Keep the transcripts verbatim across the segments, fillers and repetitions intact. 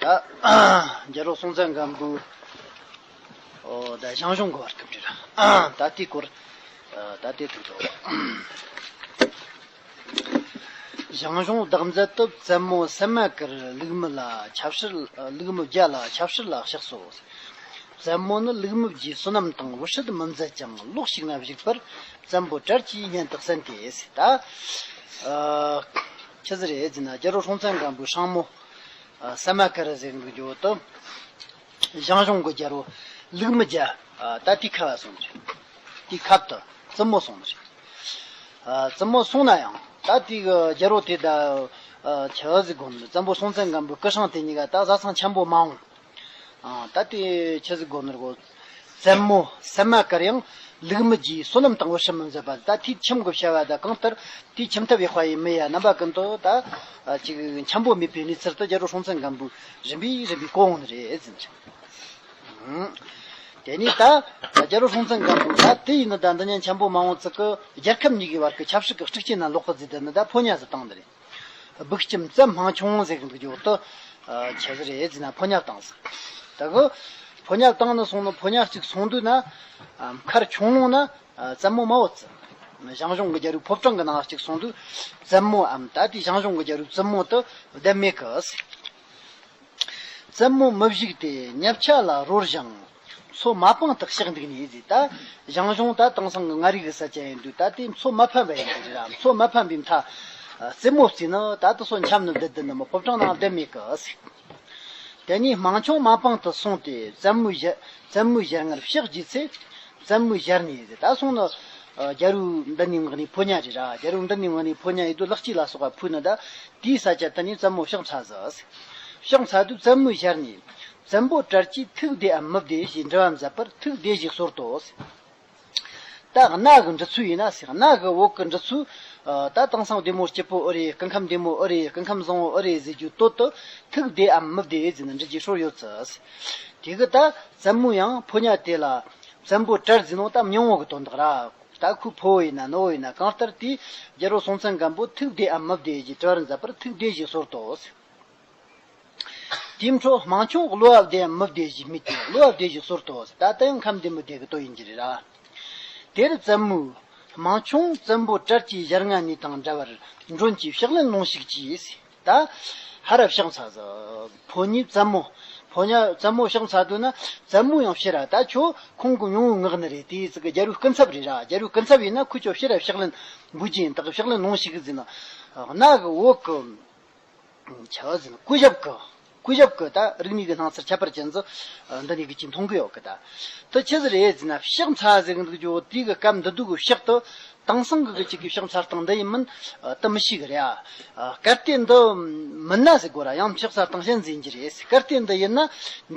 ད་རྒྱལ་པོ་སྲོང་བཙན་སྒམ་པོའི་ཨོ་ད་ཞང་ཞུང་གི་བར་སྐབས་རེད། ད་དེའི་སྐོར་ད་དེ་ཐུག་ཐོག་ཞང་ཞུང་བདག་མཛད་དུ་བཙན་མོ་སན་མ་ཀར་ལུག་མི་ལ་ཆབ་སྲིད། ལུག་མི་བརྒྱ་ལ་ཆབ་སྲིད་ལ་གཤེགས་སོ། བཙན་མོ་ནི་ལུག་མི་བརྒྱའི་བསོད་ནམས་དང་བུ་སྲིད་མི་མཛད་ཅིང་ལོག་ཞིག་ན་བཞུགས་པར་བཙན་པོ་གྲལ་གྱིས་སྙན་དུ་གསན་ཏེ། ད་ཆི་ཟིག་རེད་ཟེར་ན་རྒྱལ་པོ་སྲོང་བཙན་སྒམ་པོའི་སྲིང་མོ་སན་མ་ཀར་ཟེར་གི་འདུག་རྒྱུ་དུ། ཞང་ཞུང་གི་རྒྱལ་པོ་ལུག་མི་བརྒྱ་ད་དེའི་ཁ་བ་སོང་རེད། དེའི་ཁབ་ཏུ་བཙུན་མོ་སོང་རེད། བཙུན་མོ་སོང་ན་ཡང་ད་དེའི་རྒྱལ་པོ་དེ་ད་ཆི་ཟིག་དགོ་ནི། བཙན་པོ་སྲོང་བཙན་སྒམ་པོའི་སྐུ་སྲིང་དེ་གཉིས་ཀ་ད་བཟའ་ཚང་འཆམ་པོ་མ་འོང་། ད་དེ་ཆི་ཟིག་དགོ་ནི་རེད་གོ། བཙན་མོ་སན་མ་ཀར་ཡང་ལུག་མི་བརྒྱའི་བསོད་ནམས་དང་བུ་སྲིད་མི་མཛད་པ་ད་དེའི་ཁྱིམ་གི་བྱ་བ་ད་གང་ལྟར་དེའི་ཁྱིམ་ཐབ་ཡག་པ་ཡི་མི་ཡ་རྣམ་པ་ཀུན་ཏུ་ད་ཅིག་འཆམ་པོ་མེད་པའི་གནས་ཚུལ་དུ་རྒྱལ་པོ་སྲོང་བཙན་སྒམ་པོས་རིམ་པས་རིམ་པས་གོ་འོང་ནི་རེད་ཟེར་ནི་རེད། དེ་ནས་ད་རྒྱལ་པོ་སྲོང་བཙན་སྒམ་པོ་ད་དེ་ཡིན་ནི་ད་འདི་ཉིད་འཆམ་པོ་མ་འོང་ཙི་གི་རྒྱལ་ཁབ་གཉིས་ཀྱི་བར་གྱི་ཆབ་སྲིད་ཀྱི་འཁྲུག་རྐྱེན་ན་ལོག་གི་ཟིག་དེ་ནི་ད་ཕོ་ཉ་ཟིག་བཏང་ནི་རེད། སྦུག་ལྕམ་བཙན་དམངས་ཆུང་ཟེར་གི་འདུག་རྒྱུ་དུ། ཆི་ཟིག་རེད་ཟེར་ན་ཕོ་ཉ་བཏང་ཟིག་ད་གི་ཕོ་ཉ་བཏང་ནི་སོང་ནི་ཕོ་ཉ་གཅིག་སོང་དུས་ན། མཁར་ཁྱུང་ལུང་ན་བཙན་མོ་མ་བོ་ཙི། ཞང་ཞུང་གི་རྒྱལ་པོའི་ཕོ་བྲང་གི་ནང་གཅིག་སོང་དུས་བཙན་མོའམ་ད་དེའི་ཞང་ཞུང་གི་རྒྱལ་པོའི་བཙུན་མོ་དུ་བསྡད་མེད་གི་ཟེར། བཙུན་མོ་མི་བཞུགས་ཏེ་ཉབ་ཆ་ལ་རོལ་ཞིང་མཚོ་མ་སྤངས་དུ་གཤེགས་འདུག་ནས་ཟེར། ད་ཞང་ཞུང་ད་དེང་སང་གི་མངའ་རིས་ཀྱི་ས་ཆ་ཡིན་དུས་ད་དེ་མཚོ་མ་ཕམ་པ་ཡིན་གྱི་རེད་ར། མཚོ་མ་ཕམ་པའི་མཐའ། རྩེ་མོ་རྩེ་ནི་ད་དེ་སོ་འཆམ་ནི་བསྡད་བསྡད་ནི་མི་ཕོ་བྲང་ནང་བསྡད་མེད་གི་ཟེར། དེ་ནས་དམངས་ཆུང་མ་སྤངས་དུ་སོང་སྟེ་བཙན་མོའི་ཞལ་བཙན་མོའི་ཞལ་སྔར་ཕྱག་བགྱིས་ཚེ། བཙན་མོའི་ཞལ་ནས་ཟེར། ད་སོང་ནི་རྒྱལ་པོ་འདི་ནས་མངགས་ནས་ཕོ་ཉ་རེད་ར། རྒྱལ་པོ་འདི་ནས་མངགས་ནས་ཕོ་ཉ་ཡིན་དུས་ལག་སྐྱེས་ལ་སོགས་པ་ཕུལ་ནི་ད། དེའི་ས་ཆ་དེ་ནས་བཙན་མོ་ཕྱག་འཚལ་ཟིག་ཕྱག་འཚལ་དུས་བཙན་མོའི་ཞལ་ནས། བཙན་པོ་གྲལ་གྱིས་ཐུགས་བདེའམ་མི་བདེ་ཞེས་འདྲི་བ་མཛད་པར་ཐུགས་བདེ་ཞེས་གསོལ་ཏོ་ཟེར། ད་རྣ་གི་འདྲི་ཚུལ་ཡིན་ན་ཟེར། རྣ་གི་འོག་གི་འདྲི་ཚུལ། ད་དེང་སང་བདེ་མོ་སྐྱིད་པོ་ཨེ་རེད། སྐུ་ཁམས་བདེ་མོ་ཨེ་རེད། སྐུ་ཁམས་བཟང་བོ་ཨེ་རེད་ཟེར་རྒྱུ་དོད་དུ་ཐུགས་བདེའམ་མི་བདེ་ཟེར་ནས་འདྲི་རྒྱུའི་སྲོལ་ཡོད་ཙི་ཟེར། དེ་གི་ད་བཙན་མོ་ཡང་ཕོ་ཉ་དེ་ལ་བཙན་པོ་གྲལ་ཟེར་ནོ་ད་མྱོང་བོ་གི་དོན་དག་ར། ད་ཁོའི་ཕོ་བོ་ཡིན་ན་ནུ་བོ་ཡིན་ན་གང་ལྟར་དེས་རྒྱལ་པོ་སྲོང་བཙན་སྒམ་པོ་ཐུགས་བདེའམ་མི་བདེ་ཞེས་དྲི་བར་མཛད་པར་ཐུགས་བདེ་ཞེས་གསོལ་ཏོ་ཟེར། དེའི་འཕྲོ་དམངས་ཆུང་གློ་བ་བདེའམ་མི་བདེ་ཞེས་དམིགས་ཏེ་གློ་བ་བདེ་ཞེས་གསོལ་ཏོ་ཟེར། ད་ལྟ་ཡང་ཁམས་བདེ་མི་བདེ་གི་དོན་ཡིན་གྱི་རེད་ར། དེར་བཙུན་མོས་དམངས་ཆུང་བཙན་པོ་གྲལ་གྱི་ཞལ་སྔ་ནས་དང་འདྲ་བར་མགྲོན་གྱིས་ཕྱག་ལེན་ལོངས་ཤིག་ཅེས་ཟེར། ད་ཧར་ར་ཕྱག་འཚལ་ཟིག་ཕོ་ཉས་བཙུན་མོ། ཕོ་ཉ་བཙུན་མོ་ཕྱག་འཚལ་དུས་ན་བཙུན་མོ་ཡང་ཕྱིར་ར། ད་ཁྱོད་ཁོང་གི་མྱོང་བོ་ངག་ནི་རེད། དེ་ཙི་གི་རྒྱལ་པོའི་སྐུ་ཚབ་རེད་ར། རྒྱལ་པོའི་སྐུ་ཚབ་ཡིན་ན་ཁོ་ཁྱོད་ཕྱིར་ར་ཕྱག་ལེན་འབུལ་རྒྱུ་ཡིན། ད་གི་ཕྱག་ལེན་ལོངས་ཤིག་ཟེར་ན། རྣ་གི་འོག་གི་ཆ་བ་ཟེར་ན་སྐུ་ཞབས་ཀྱི། སྐུ་ཞབས་ཀྱི་ད་རིག་གནས་ཀྱི་སྣང་ཚུལ་ཁྱད་པར་ཅན་ཟིག་འདི་ནས་གི་ཅིག་མཐོང་གི་ཡོད་གི་ད། དེ་ཆི་ཟིག་རེད་ཟེར་ན་ཕྱག་འཚལ་ཟེར་གི་འདུག་ཅོ། དེ་གི་སྐབས་འདི་འདུག་གི་ཕྱག་ཏུ་དེང་སང་གི་གི་ཅིག་གི་ཕྱག་འཚལ་སྟངས་འདི་ཡིན་མིན་དེ་མི་ཤེས་གི་རེད་ཨ། གལ་ཏེ་འདི་མིན་ན་ཟེར་དགོས་ར། ཡང་ཕྱག་འཚལ་སྟངས་གཞན་ཟིག་ཡིན་གྱི་རེད། གལ་ཏེ་འདི་ཡིན་ན་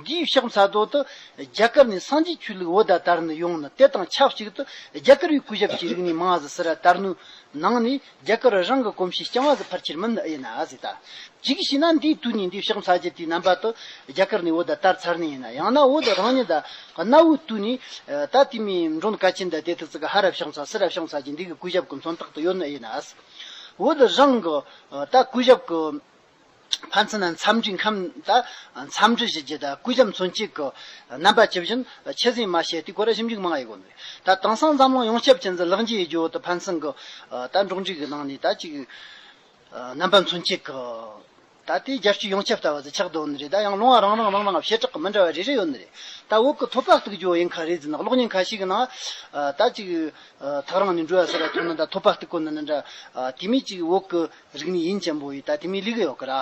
འདིའི་ཕྱག་འཚལ་དོ་དེ་རྒྱ་གར་ནས་སངས་རྒྱས་ཆོས་ལུགས་བོད་ད་དར་ནི་ཡོང་ནི་དེ་དང་ཆབས་ཅིག་ཏུ་རྒྱ་གར་བའི་སྐུ་ཞབས་ཀྱི་རིག་གནས་མང་ཟིག་སི་ར་དར་ནོའི་ནང་ནས་རྒྱ་གར་རང་གི་གོམས་གཤིས་རྐྱང་བ་ཟིག་ཕལ་ཆེར་མིན་ནི་ཡིན་ན་ཟེར་ད། ཅིག་བྱས་ན་འདིའི་དུས་ནས་འདིའི་ཕྱག་འཚལ་རྒྱུ་དེའི་རྣམ་པ་དེ་རྒྱ་གར་ནས་བོད་ད་དར་ཚར་ནི་ཡིན་ན། ཡང་ན་བོད་རང་ཉིད་ད་གནའ་བོའི་དུས་ནས་ད་དེ་མོའི་མགྲོན་གལ་ཆེན་ད་དེ་དག་ཅིག་ཧར་ར་ཕྱག་འཚལ་སི་ར་ཕྱག་འཚལ་རྒྱུ་འདི་གི་གུས་ཞབས་ཀྱི་མཚོན་རྟགས་དེ་ཡོད་ནི་ཡིན་ན། བོད་རང་གི་ད་གུས་ཞབས་ཀྱི་ཕན་ཚུན་ན་འཚམས་འདྲིའི་ཁམས་ད་འཚམས་འདྲི་ཞུ་རྒྱུ་ད་གུས་ཞབས་མཚོན་བྱེད་ཀྱི་རྣམ་པ་ཇི་བཞིན་ཆི་ཟིག་མ་བཤད་དེ་ཁོ་ར་ཞིབ་འཇུག་མང་ཡེ་དགོས་ནི་རེད། ད་དེང་སང་འཛམ་གླིང་ཡོངས་ཁྱབ་ཅན་ཟིག་ལེགས་འགྱུར་ཡེ་རྒྱུ་བོ་དེ་ཕན་ཚུན་གི་ད་འགྲོགས་འདྲིས་གི་ནང་ནས་ད་ཅིག་རྣམ་པ་མཚོན་བྱེད་ཀྱི་ད་དེ་རྒྱལ་སྤྱི་ཡོངས་ཁྱབ་ལྟ་བུ་ཟིག་ཆགས་བསྡད་ནི་རེད། ད་ཡང་ལུང་བ་རང་རང་རང་རང་བྱེ་བྲག་གི་མི་འདྲ་བ་རེ་རེ་ཡོད་ནི་རེད། ད་བོད་ཀྱི་ཐོད་པ་གཏུག་རྒྱུ་ཡིན་ཁ་རེད་ཟེར་ན་གློག་བརྙན་ཁ་ཤས་ཀྱི་ནང་ད་ཅིག་ཐག་རིང་ནས་འགྲོ་བ་ཟེར་བ་ཐོན་ནི་ད་ཐོད་པ་གཏུག་གོ་ནི་ནི་འདྲ། དེ་མོ་ཅིག་བོད་ཀྱི་རིག་གནས་ཡིན་ཅན་པོ་ཡིན་ད་དེ་མོའི་ལུགས་ཡོད་གི་ར།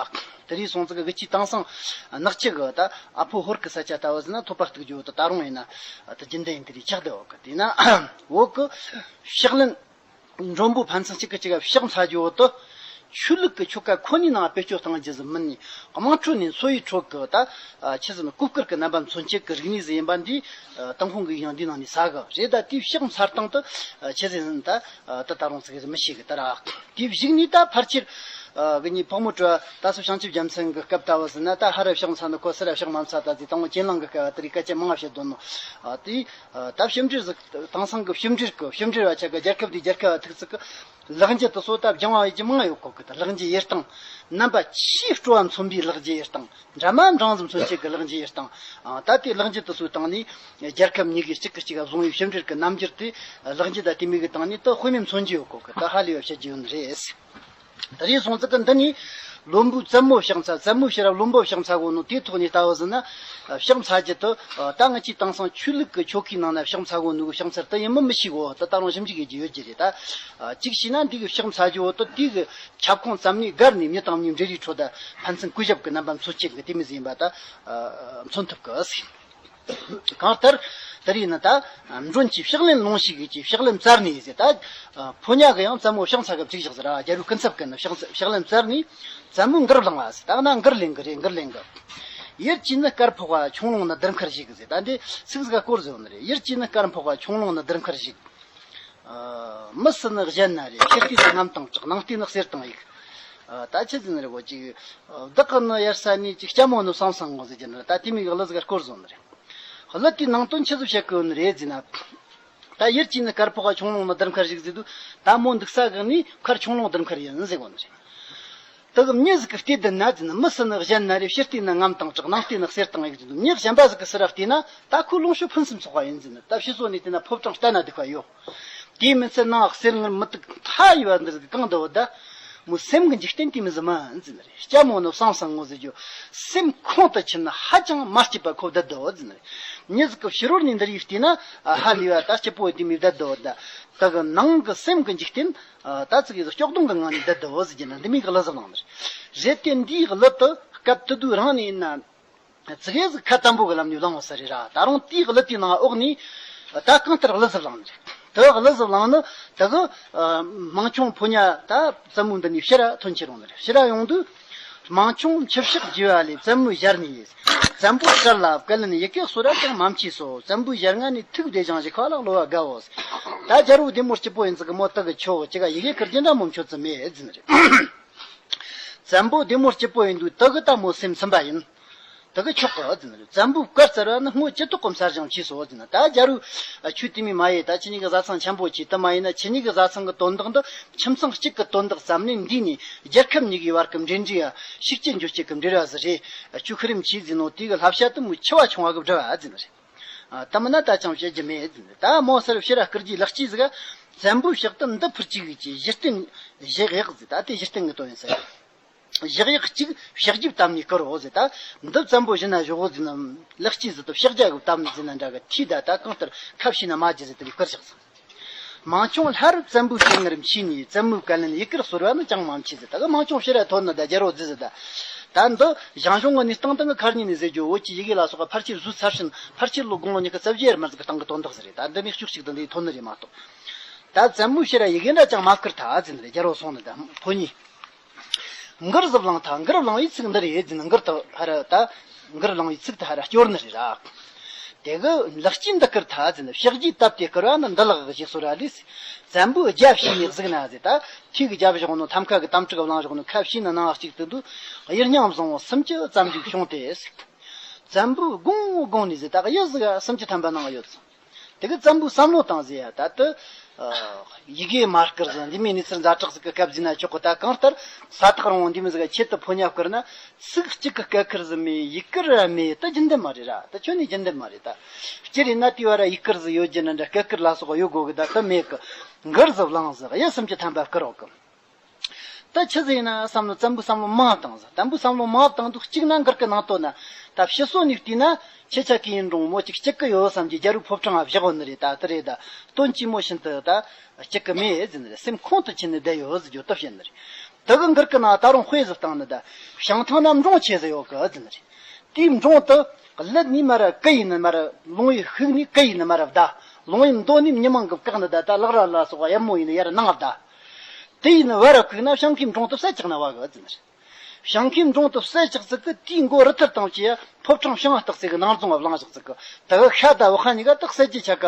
དེ་རིང་སོང་ཙི་གི་གི་ཅིག་དེང་སང་ནག་ཆུ་གི་ད་ཨ་ཕོ་ཧོར་གི་ས་ཆ་ལྟ་བུ་ཟེར་ན་ཐོད་པ་གཏུག་རྒྱུ་ད་ད་རུང་ཡིན་ན་ད་རྒྱུན་ལྡན་ཡིན། དེ་རིང་ཆགས་བསྡད་ཡོད་གི། དེས་ན་བོད་ཀྱི་ཕྱག་ལེན་མགྲོན་པོ་ཕན་ཚུན་གཅིག་གིས་གཅིག་ག་ཕྱག་འཚལ་རྒྱུ་བོ་དེ་ཆོས་ལུགས་ཀྱི་ཆོ་ག་ཁོ་ནའི་ནང་བེད་སྤྱོད་གཏང་རྒྱུ་ཟིག་མིན་ནས་དམངས་ཁྲོད་ནས་འཚོ་བའི་ཁྲོད་ཀྱི་ད་ཆི་ཟེར་ན་གོས་དཀར་གྱི་རྣམ་པ་མཚོན་བྱེད་ཀྱི་རིག་གནས་ཟིག་ཡིན་པ་འདི་ཏུན་ཧོང་གི་ཡང་འདི་ནང་ནས་ཟ་གི་རེད། ད་དེའི་ཕྱག་འཚལ་སྟངས་དེ་ཆི་ཟེར་ན་ད་ད་ད་རུང་ཙི་གི་མི་ཤེས་གི་ད་ར། དེའི་གཞུག་ནས་ད་ཕལ་ཆེར་གི་ནི་ཕག་མོ་གྲུ་པ་ད་སོ་བྱང་ཆུབ་རྒྱལ་མཚན་གི་སྐབས་ལྟ་བུ་ཟེར་ན་ད་ཧར་ར་ཕྱག་འཚལ་ནི་ཁོ་སི་ར་ཕྱག་མ་འཚལ་ད་ཟེར་དང་པོ་གྱེན་ལངས་གི་སྐབས་དེ་རིགས་སྐད་ཆ་མང་བ་བཤད་དོ་ནོ། དེ་ད་ཕྱི་འབྲེལ་ཟིག་དེང་སང་གི་ཕྱི་འབྲེལ་གི་ཕྱི་འབྲེལ་བ་ཆ་གི་རྒྱལ་ཁབ་དེ་རྒྱལ་ཁབ་བ་ཐུག་ཚིག་གི་ལག་འཇུ་དེ་ཚོ་ད་སྦྱང་བ་ཡེད་རྒྱུ་མང་ཡོད་གོ་གི། ད་ལག་འཇུ་ཡེད་སྟངས་རྣམ་པ་ཆེས་སྤྲོ་བ་མཚོན་པའི་ལག་འཇུ་ཡེད་སྟངས་འདྲ་མ་འདྲ་ཟིག་མཚོན་བྱེད་ཀྱི་ལག་འཇུ་ཡེད་སྟངས། ཨ། ད་དེ་ལག་འཇུ་དེ་ཚོའི་སྟེང་ནས་རྒྱལ་ཁབ་གཉིས་ཀྱི་གཅིག་གིས་གཅིག་བཟུང་བའི་ཕྱི་འབྲེལ་གྱི་རྣམ་འགྱུར་དེ་ལག་འཇུ་དང་དེ་མོ་གི་སྟེང་ནས་ད་དཔེ་མེད་མཚོན་རྒྱུ་ཡོད་གོ་གི། ད་ཧ་ལས་པ་བཤད་རྒྱུ་ཡོད་ནི་རེད། དེ་རེད་སོང་ཙང་གི་འདི་ནས་བློན་པོའི་བཙུན་མོ་ཕྱག་འཚལ། བཙུན་མོའི་ཕྱིར་ར་བློན་པོ་ཕྱག་འཚལ་གོ་ནོ་དེའི་ཐོག་ནས་ལྟ་བུ་ཟིན་ན། ཕྱག་འཚལ་རྒྱུ་དེ་ད་ང་ཅིག་དེང་སང་ཆོས་ལུགས་ཀྱི་ཆོ་གའི་ནང་ན་ཕྱག་འཚལ་གོ་ནོ་གི་ཕྱག་འཚལ་དེ་ཡིན་མིན་མི་ཤེས་གོ། ད་ད་རུང་ཞིབ་འཇུག་ཡེད་རྒྱུ་ཡོད་རྒྱུ་རེད། ད་གཅིག་བྱས་ན་འདི་གི་ཕྱག་འཚལ་རྒྱུ་བོ་དེ་དེ་གི་ཁྱབ་ཁོངས་ཙམ་ནས་བརྒལ་ནས་མྱི་དང་མྱི་འབྲེལ་བའི་ཁྲོད་ད་ཕན་ཚུན་གུས་ཞབས་ཀྱི་རྣམ་པ་མཚོན་བྱེད་ཀྱི་དེ་མོ་ཟིག་ཡིན་པ་ད་མཚོན་ཐུབ་གི། གང་ལྟར་དེ་རིང་ནི་ད་མགྲོན་གྱིས་ཕྱག་ལེན་ལོངས་ཤིག་གིས་ཀྱིས་ཕྱག་ལེན་བཙལ་ནས་ཟེར། ད་ཕོ་ཉ་གིས་ཡང་བཙུན་མོ་ཕྱག་འཚལ་གི་བཅུག་བཞག་ཟེར་ར། རྒྱལ་པོའི་སྐུ་ཚབ་ཀྱིས་ནི་ཕྱག་ཕྱག་ལེན་བཙལ་ནས་བཙུན་མོས་མགུར་བླངས་པ་ཟེར། ད་ན་མགུར་ལེན་གི་རེད། མགུར་ལེན་གི། ཡུལ་གྱི་ནི་དཀར་ཕོག་པ། ཁྱུང་ལུང་ནི་དར་མཁར་བཞུགས་ཟེར། ད་འདི་ཚིག་ཟིག་ག་སྐོར་ཟེར་བ་ནི་རེད། ཡུལ་གྱི་ནི་དཀར་ཕོག་པ། ཁྱུང་ལུང་ནི་དར་མཁར་བཞུགས། ཨ། མི་སུ་ནི་གཞན་ན་རེ། ཕྱི་ལྟས་ནི་རྔམ་དང་གྲགས། ནང་ལྟས་ནི་གསེར་དང་ཡུགས། ཨ། ད་ཆི་ཟིག་ནི་རེད་གོ། ཅིག་བདག་གི་ནི་ཡར་ས་ནས་ཅིག་ལྕམ་མོ་ནི་བསམ་བསམ་ངོ་ཟེར་གྱི་ནི་རེད། ད་དེ་མོ་གི་གླུ་ཟིག་ག་སྐོར་ཟེར་བ་ནི་རེད། གླུ་དེའི་ནང་དོན་ཆི་ཟིག་བཤད་གི་ཡོད་ནི་རེད་ཟེར་ན། ད་ཡུལ་གྱི་ནི་དཀར་ཕོག་པ། ཁྱུང་ལུང་ནི་དར་མཁར་བཞུགས་ཟེར་དུས། ད་མོ་འདུག་ས་གི་ནི་མཁར་ཁྱུང་ལུང་དར་མཁར་ཡིན་ཟེར་གོ་ནི་རེད། དེ་གི་མྱི་ཟིག་གིས་བལྟས་བསྡད་ན་ཟེར་ན། མི་སུ་ནི་གཞན་ན་རེ། ཕྱི་ལྟས་ནི་རྔམ་དང་གྲགས། ནང་ལྟས་ནི་གསེར་དང་ཡུགས་ཟེར་དུས། མྱི་གཞན་པ་ཟིག་གིས་སུ་ར་བལྟས་ན་ད་ཁོ་ལོངས་སྤྱོད་ཕུན་སུམ་ཚོགས་པ་ཡིན་ཟེར་ནི། ད་ཕྱི་སོ་ནས་བལྟས་ན་ཕོ་བྲང་ལྟ་ན་སྡུག་པ་ཡོད། དེའི་མི་ཚད་ནང་གསེར་དངུལ་མུ་ཏིག་མཐའ་ཡས་པ་འདི་ཟིག་གང་འདུག་ད། མོའི་སེམས་ཀྱི་འཇིག་རྟེན་དེ་མོ་ཟིག་མིན་ཟེར་ནི་རེད། ལྕམ་མོ་ནི་བསམ་བསམ་ངོ་ཟེར་རྒྱུ། སེམས་ཁོང་དུ་ཆུད་ན་ཧ་ཅང་མ་སྐྱིད་པ་ཁོ་བསྡད་འདུག་ཟེར་ནི་རེད། མྱི་ཟིག་གིས་ཕྱི་རོལ་ནས་འདི་རིགས་བལྟས་ན་ཧ་ལས་པ་ད་སྐྱིད་པོ་དེ་མོ་བསྡད་འདུག་ད། ད་གི་ནང་གི་སེམས་ཀྱི་འཇིག་རྟེན། ཨ། ད་ཙི་གེ་ཟིག་སྐྱོ་གདུང་གི་ངང་ནས་བསྡད་འདུག་ཟེར་གྱི་ན། འདི་མོ་གི་གླུ་ཟིག་བླངས་ནི་རེད། རེད་དེ་འདིའི་གླུ་དེ་སྐབས་དེ་དུས་རང་ནས་ཡིན་ན་ཙི་གེ་ཟིག་ཁ་དམ་པོ་གི་ལམ་ནས་བླངས་པ་ཟིག་རེད་ར། ད་རུང་དེའི་གླུ་དེའི་ནང་འོག་ནས་ད་གང་ལྟར་གླུ་ཟིག་བླངས་ནི་རེད། དེ་གླུ་ཟིག་བླངས་ནི་དེ་གི། ཨ། མང་ཆུང་ཕོ་ཉ་ད་བཙུན་མོ་འདི་ནས་ཕྱིར་ར་ཐོན་ཁྱེར་ཡོང་ནི་རེད། ཕྱིར་ར་ཡོང་དུས། མང་ཆུང་ཁྱི་ཕྱག་རྒྱུ་བ་ལས། བཙུན་མོའི་ཞལ་ནས། བཙན་པོའི་དཀར་ལ་བཀའ་ལན་ཡི་གེ་གསོལ་བ་ཅང་མ་མཆིས་སོ། བཙན་པོའི་ཞལ་སྔ་ནས་ཐུགས་བདེ་ཞིང་གཞིགས་པ་ལ་གློ་བ་དགའ་འོ། ད་རྒྱལ་པོ་བདེ་མོ་སྐྱིད་པོ་ཡིན་ཟིག་གི། མོ་དེ་གི་ཁྱོ་གི་ཅི་ག་ཡི་གེ་བསྐུར་རྒྱུ་འདྲ་མོ་མཆོད་ཙི་མེད་ཟེར་ནི་རེད། བཙན་པོ་བདེ་མོ་སྐྱིད་པོ་ཡིན་དུས་དེ་གི་ད་མོ་སེམས་ཚིམ་པ་ཡིན། དེ་གི་ཆོག་གི་ཟེར་ནི་རེད། བཙན་པོའི་བཀའ་སྩལ་བ་ནི་སྔོན་ཇི་ཐོག་གམ་གསལ་ཞིང་མཆིས་སོ་ཟེར་ན། ད་རྒྱལ་པོ་ཁྱོད་དེ་མོ་མ་ཡེད། ད་ཁྱེད་གཉིས་ཀྱི་བཟའ་ཚང་འཆམ་པོ་བྱོས། དེ་མ་ཡིན་ན་ཁྱེད་གཉིས་ཀྱི་བཟའ་ཚང་གི་དོན་དག་འདི་ཁྱིམ་ཚང་གཅིག་གི་དོན་དག་ཙམ་ནས་འདས་ནས། རྒྱལ་ཁབ་གཉིས་ཀྱི་བར་གྱི་འབྲེལ་འདྲིས་ཡ་ཤུགས་ཆེ་འགྱུར་བྱེད་ཀྱི་འབྲེལ་བ་ཟིག་རེད། ཁྱོད་ཤི་རིམ་གྱིས་ཟེར་ནོ་དེ་གི་བསླབ་བྱ་དེ་མོ་འཆི་བ་ཆུང་བ་གི་འབྲེལ་བ་ཟེར་ནི་རེད། ཨ། དེ་མིན་ན་ད་ཅང་བཤད་རྒྱུ་མེད་ཟེར་ནི། ད་མོ་སར་ཕྱིར་ར་བསྐུར་རྒྱུའི་ལེགས་སྐྱེས་ཟིག་ག། བཙན་པོའི་ཕྱག་ཏུ་འདི་ཕུར་གཅིག་གི་གཞི་རྟེན་བཞག་ཡག་ཟིག། ད་དེ་གཞི་རྟེན་གི་དོན་ཡིན་ཟེར། བཞག་ཡག་གཅིག་ཕྱག་རྒྱུའི་གཏམ་ནས་བསྐུར་རོ་ཟེར། ད་འདི་བཙན་པོ་བཞིན་ན་བཞོག་གོ་ཟེར་ན། ལེགས་སྐྱེས་ཟིག་ཏུ་ཕྱག་རྒྱ་གི་གཏམ་ཟེར་ན་འདྲ་གི། ཐོས་ད་ད་གང་ལྟར་ཁ་ཕྱེ་ན་མ་རྒྱུ་ཟེར་དེ་བསྐུར་བཞག་ཟིག། མང་ཆུང་སླར་བཙན་པོའི་ཞལ་སྔར་མཆིས་ནས། བཙན་མོའི་བཀའ་ལན་ཡི་གེར་གསོལ་བ་ནི་ཅང་མ་མཆིས་ཟེར། ད་གི་མང་ཆུང་ཕྱིར་ར་ཐོན་ནི། ད་རྒྱལ་པོ་ཟེར་ཟེར། ད་ད་འདི་ཞང་ཞུང་གི་གནས་སྟངས་སྟེང་གི་ཁ་ཉིན་ནས་ཟེར་རྒྱུ། བོད་ཀྱི་ཡི་གེ་ལ་སོགས་པ་ཕལ་ཆེར་བཟོས་ཚར་ཕྱིན། ཕལ་ཆེར་ལོ་དགུང་ལོ་ཉི་ཤུ་རྩ་བརྒྱད་ཡར་མར་ཟིག་གི་སྟེང་གི་དོན་དག་ཟིག་རེད། ད་འདི་ནས་ཤུགས་གཅིག་ཏུ་འདི་ཐོན་ནི་རེད་མ་གཏོགས། ད་བཙན་མོའི་ཕྱིར་ར་ཡི་གེ་འདྲ་ཅང་མ་བསྐུར་ཐལ་ཟེར་ནི་རེད། རྒྱལ་པོ་སོང་ནི། ད་ཕོ་ཉས། མགུར་ཟིག་བླངས་ཐལ། མགུར་བླངས་པའི་ཚིག་འདི་རེད་ཟེར་ནི། མགུར་དེ་ཧར་ར་ད། མགུར་བླངས་པའི་ཚིག་དེ་ཧར་ར་སྐྱོར་ནི་རེད་ར། དེ་གི་ལེགས་སྐྱེས་འདི་བསྐུར་ཐལ་ཟེར་ནི། ཕྱག་རྒྱས་བཏབ་སྟེ་བསྐུར་བ་ནི་འདི་ལགས་ཞེས་གསོལ་བ་ལས། བཙན་པོའི་རྒྱ་བྱས་ནས་གཟིགས་ན་ཟེར། ད་ཐོས་གི་རྒྱབ་བཞག་ནོ། ཐམ་ཀ་གི་དམ་ཕྲུག་བླངས་བཞག་ནོ། ཁ་ཕྱེ་ནི་ནང་གཅིག་ཏུ་འདུག། གཡུ་རྙིང་བཟང་པོ་སུམ་ཅུ་ཙམ་ཞིག་བྱུང་སྟེ། བཙན་པོའི་དགུང་དགུང་ནས་ཟེར། ད་གཡུ་ཟིག་སུམ་ཅུ་ཐམ་པ་ནང་ཡོད་སོང་། དེ་གི་བཙན་པོས་བསམ་བློ་བཏང་ཟེར་ཡ། ད་དེ་ཡི་གེ་མ་བསྐུར་ཟིག། འདི་མོ་གནས་ཚུལ་ཛ་དྲག་ཟིག་གི་སྐབས་ཟིག་ན་ཆོག་གི། ད་གང་ལྟར་ས་ཐག་རིང་བོ་འདི་མོ་ཟིག་ག་ཆེད་དུ་ཕོ་ཉ་བསྐུར་ན། ཚིག་གཅིག་གི་སྐད་ཁུར་ཟིག་མེད། ཡི་གེ་ར་མེད། ད་རྒྱུན་ལྡན་མ་རེད་ར། ད་ཁྱོན་ནས་རྒྱུན་ལྡན་མ་རེད། ད་སྤྱིར་ཡིན་ན་དེ་བ་ར་ཡི་གེ་ཟིག་ཡོད་རྒྱུ་ན་འདྲ། སྐད་ཁུར་ལ་སོགས་ཡོད་དགོས་གི། ད་དེ་མེད་གི། མགུར་ཟིག་བླངས་ཟིག། གཡུ་སུམ་ཅུ་ཐམ་པ་བསྐུར་རོགས་གི། ད་ཆི་ཟིག་ཡིན་ན་བསམ་ནོ། བཙན་པོས་བསམ་བློ་མང་བཏང་ཟིག། བཙན་པོས་བསམ་བློ་མང་བཏང་དུས་གཅིག་ན་མགུར་གི་ནང་དོན་ན། ད་ཕྱི་སོ་ནས་བལྟས་ན་ཁྱེད་ཅག་གི་ཡུལ་འབྲོང་མོ་ཅིག་སྐྱིད་གི་ཡོད་བསམ་གྱི། རྒྱལ་པོའི་ཕོ་བྲང་ང་བཞག་ཡོད་ནི་རེད། ད་དེ་རེད། ད་སྟོན་དཀྱུས་མོ་བཞིན་དུ་ད་སྐྱིད་གི་མེད་ཟེར་ནི་རེད། སེམས་ཁོང་དུ་ཆུད་ནས་བསྡད་ཡོད་ཟེར་རྒྱུ་དེ་བཤད་ནི་རེད། དེ་གི་མགུར་གི་ནང་ད་རུང་དཔེ་ཟིག་བཏང་ནི། ད་བྱང་ཐང་ན་འབྲོང་ཆེ་ཟིག་ཡོད་གི་ཟེར་ནི་རེད། དེའི་འབྲོང་དེ་ཀླད་ནས་མར་ར་ཀི་ཡིན་ནི་མར་ར། ལོང་བའི་ཤུགས་ནས་ཀི་ཡིན་ནི་མར་ར་བདའ། ལོང་བའི་མདོ་ནས་མྱི་མང་གིས་བཀག་ནི། ད་ད་ལག་ར་ལ་སོགས་པ་ཡབ་མོ་ཡིན་ནི་ཡར་ནང་བདའ། དེ་ཡིན་ནི་བར་ར་བཀུག་ན་བྱང་ཁའི་འབྲོང་དེ་བསད་བཅུག་ན་བ་གི་ཟེར་ནི་རེད། བྱང་ཁའི་འབྲོང་དེ་བསད་བཅུག་ཟིག་གི། དེའི་མགོ་རུ་ཐུར་བཏང་བྱས་ཡ་ཕོ་བྲང་བྱང་ང་སྟག་རྩེ་གི་ནང་རྫོང་ང་བླངས་བཞག་ཟིག་གི། དེ་གི་ཤ་དང་བ་ཁ་གཉིས་ཀ་དེ་བསད་རྒྱུ་ཆ་ག་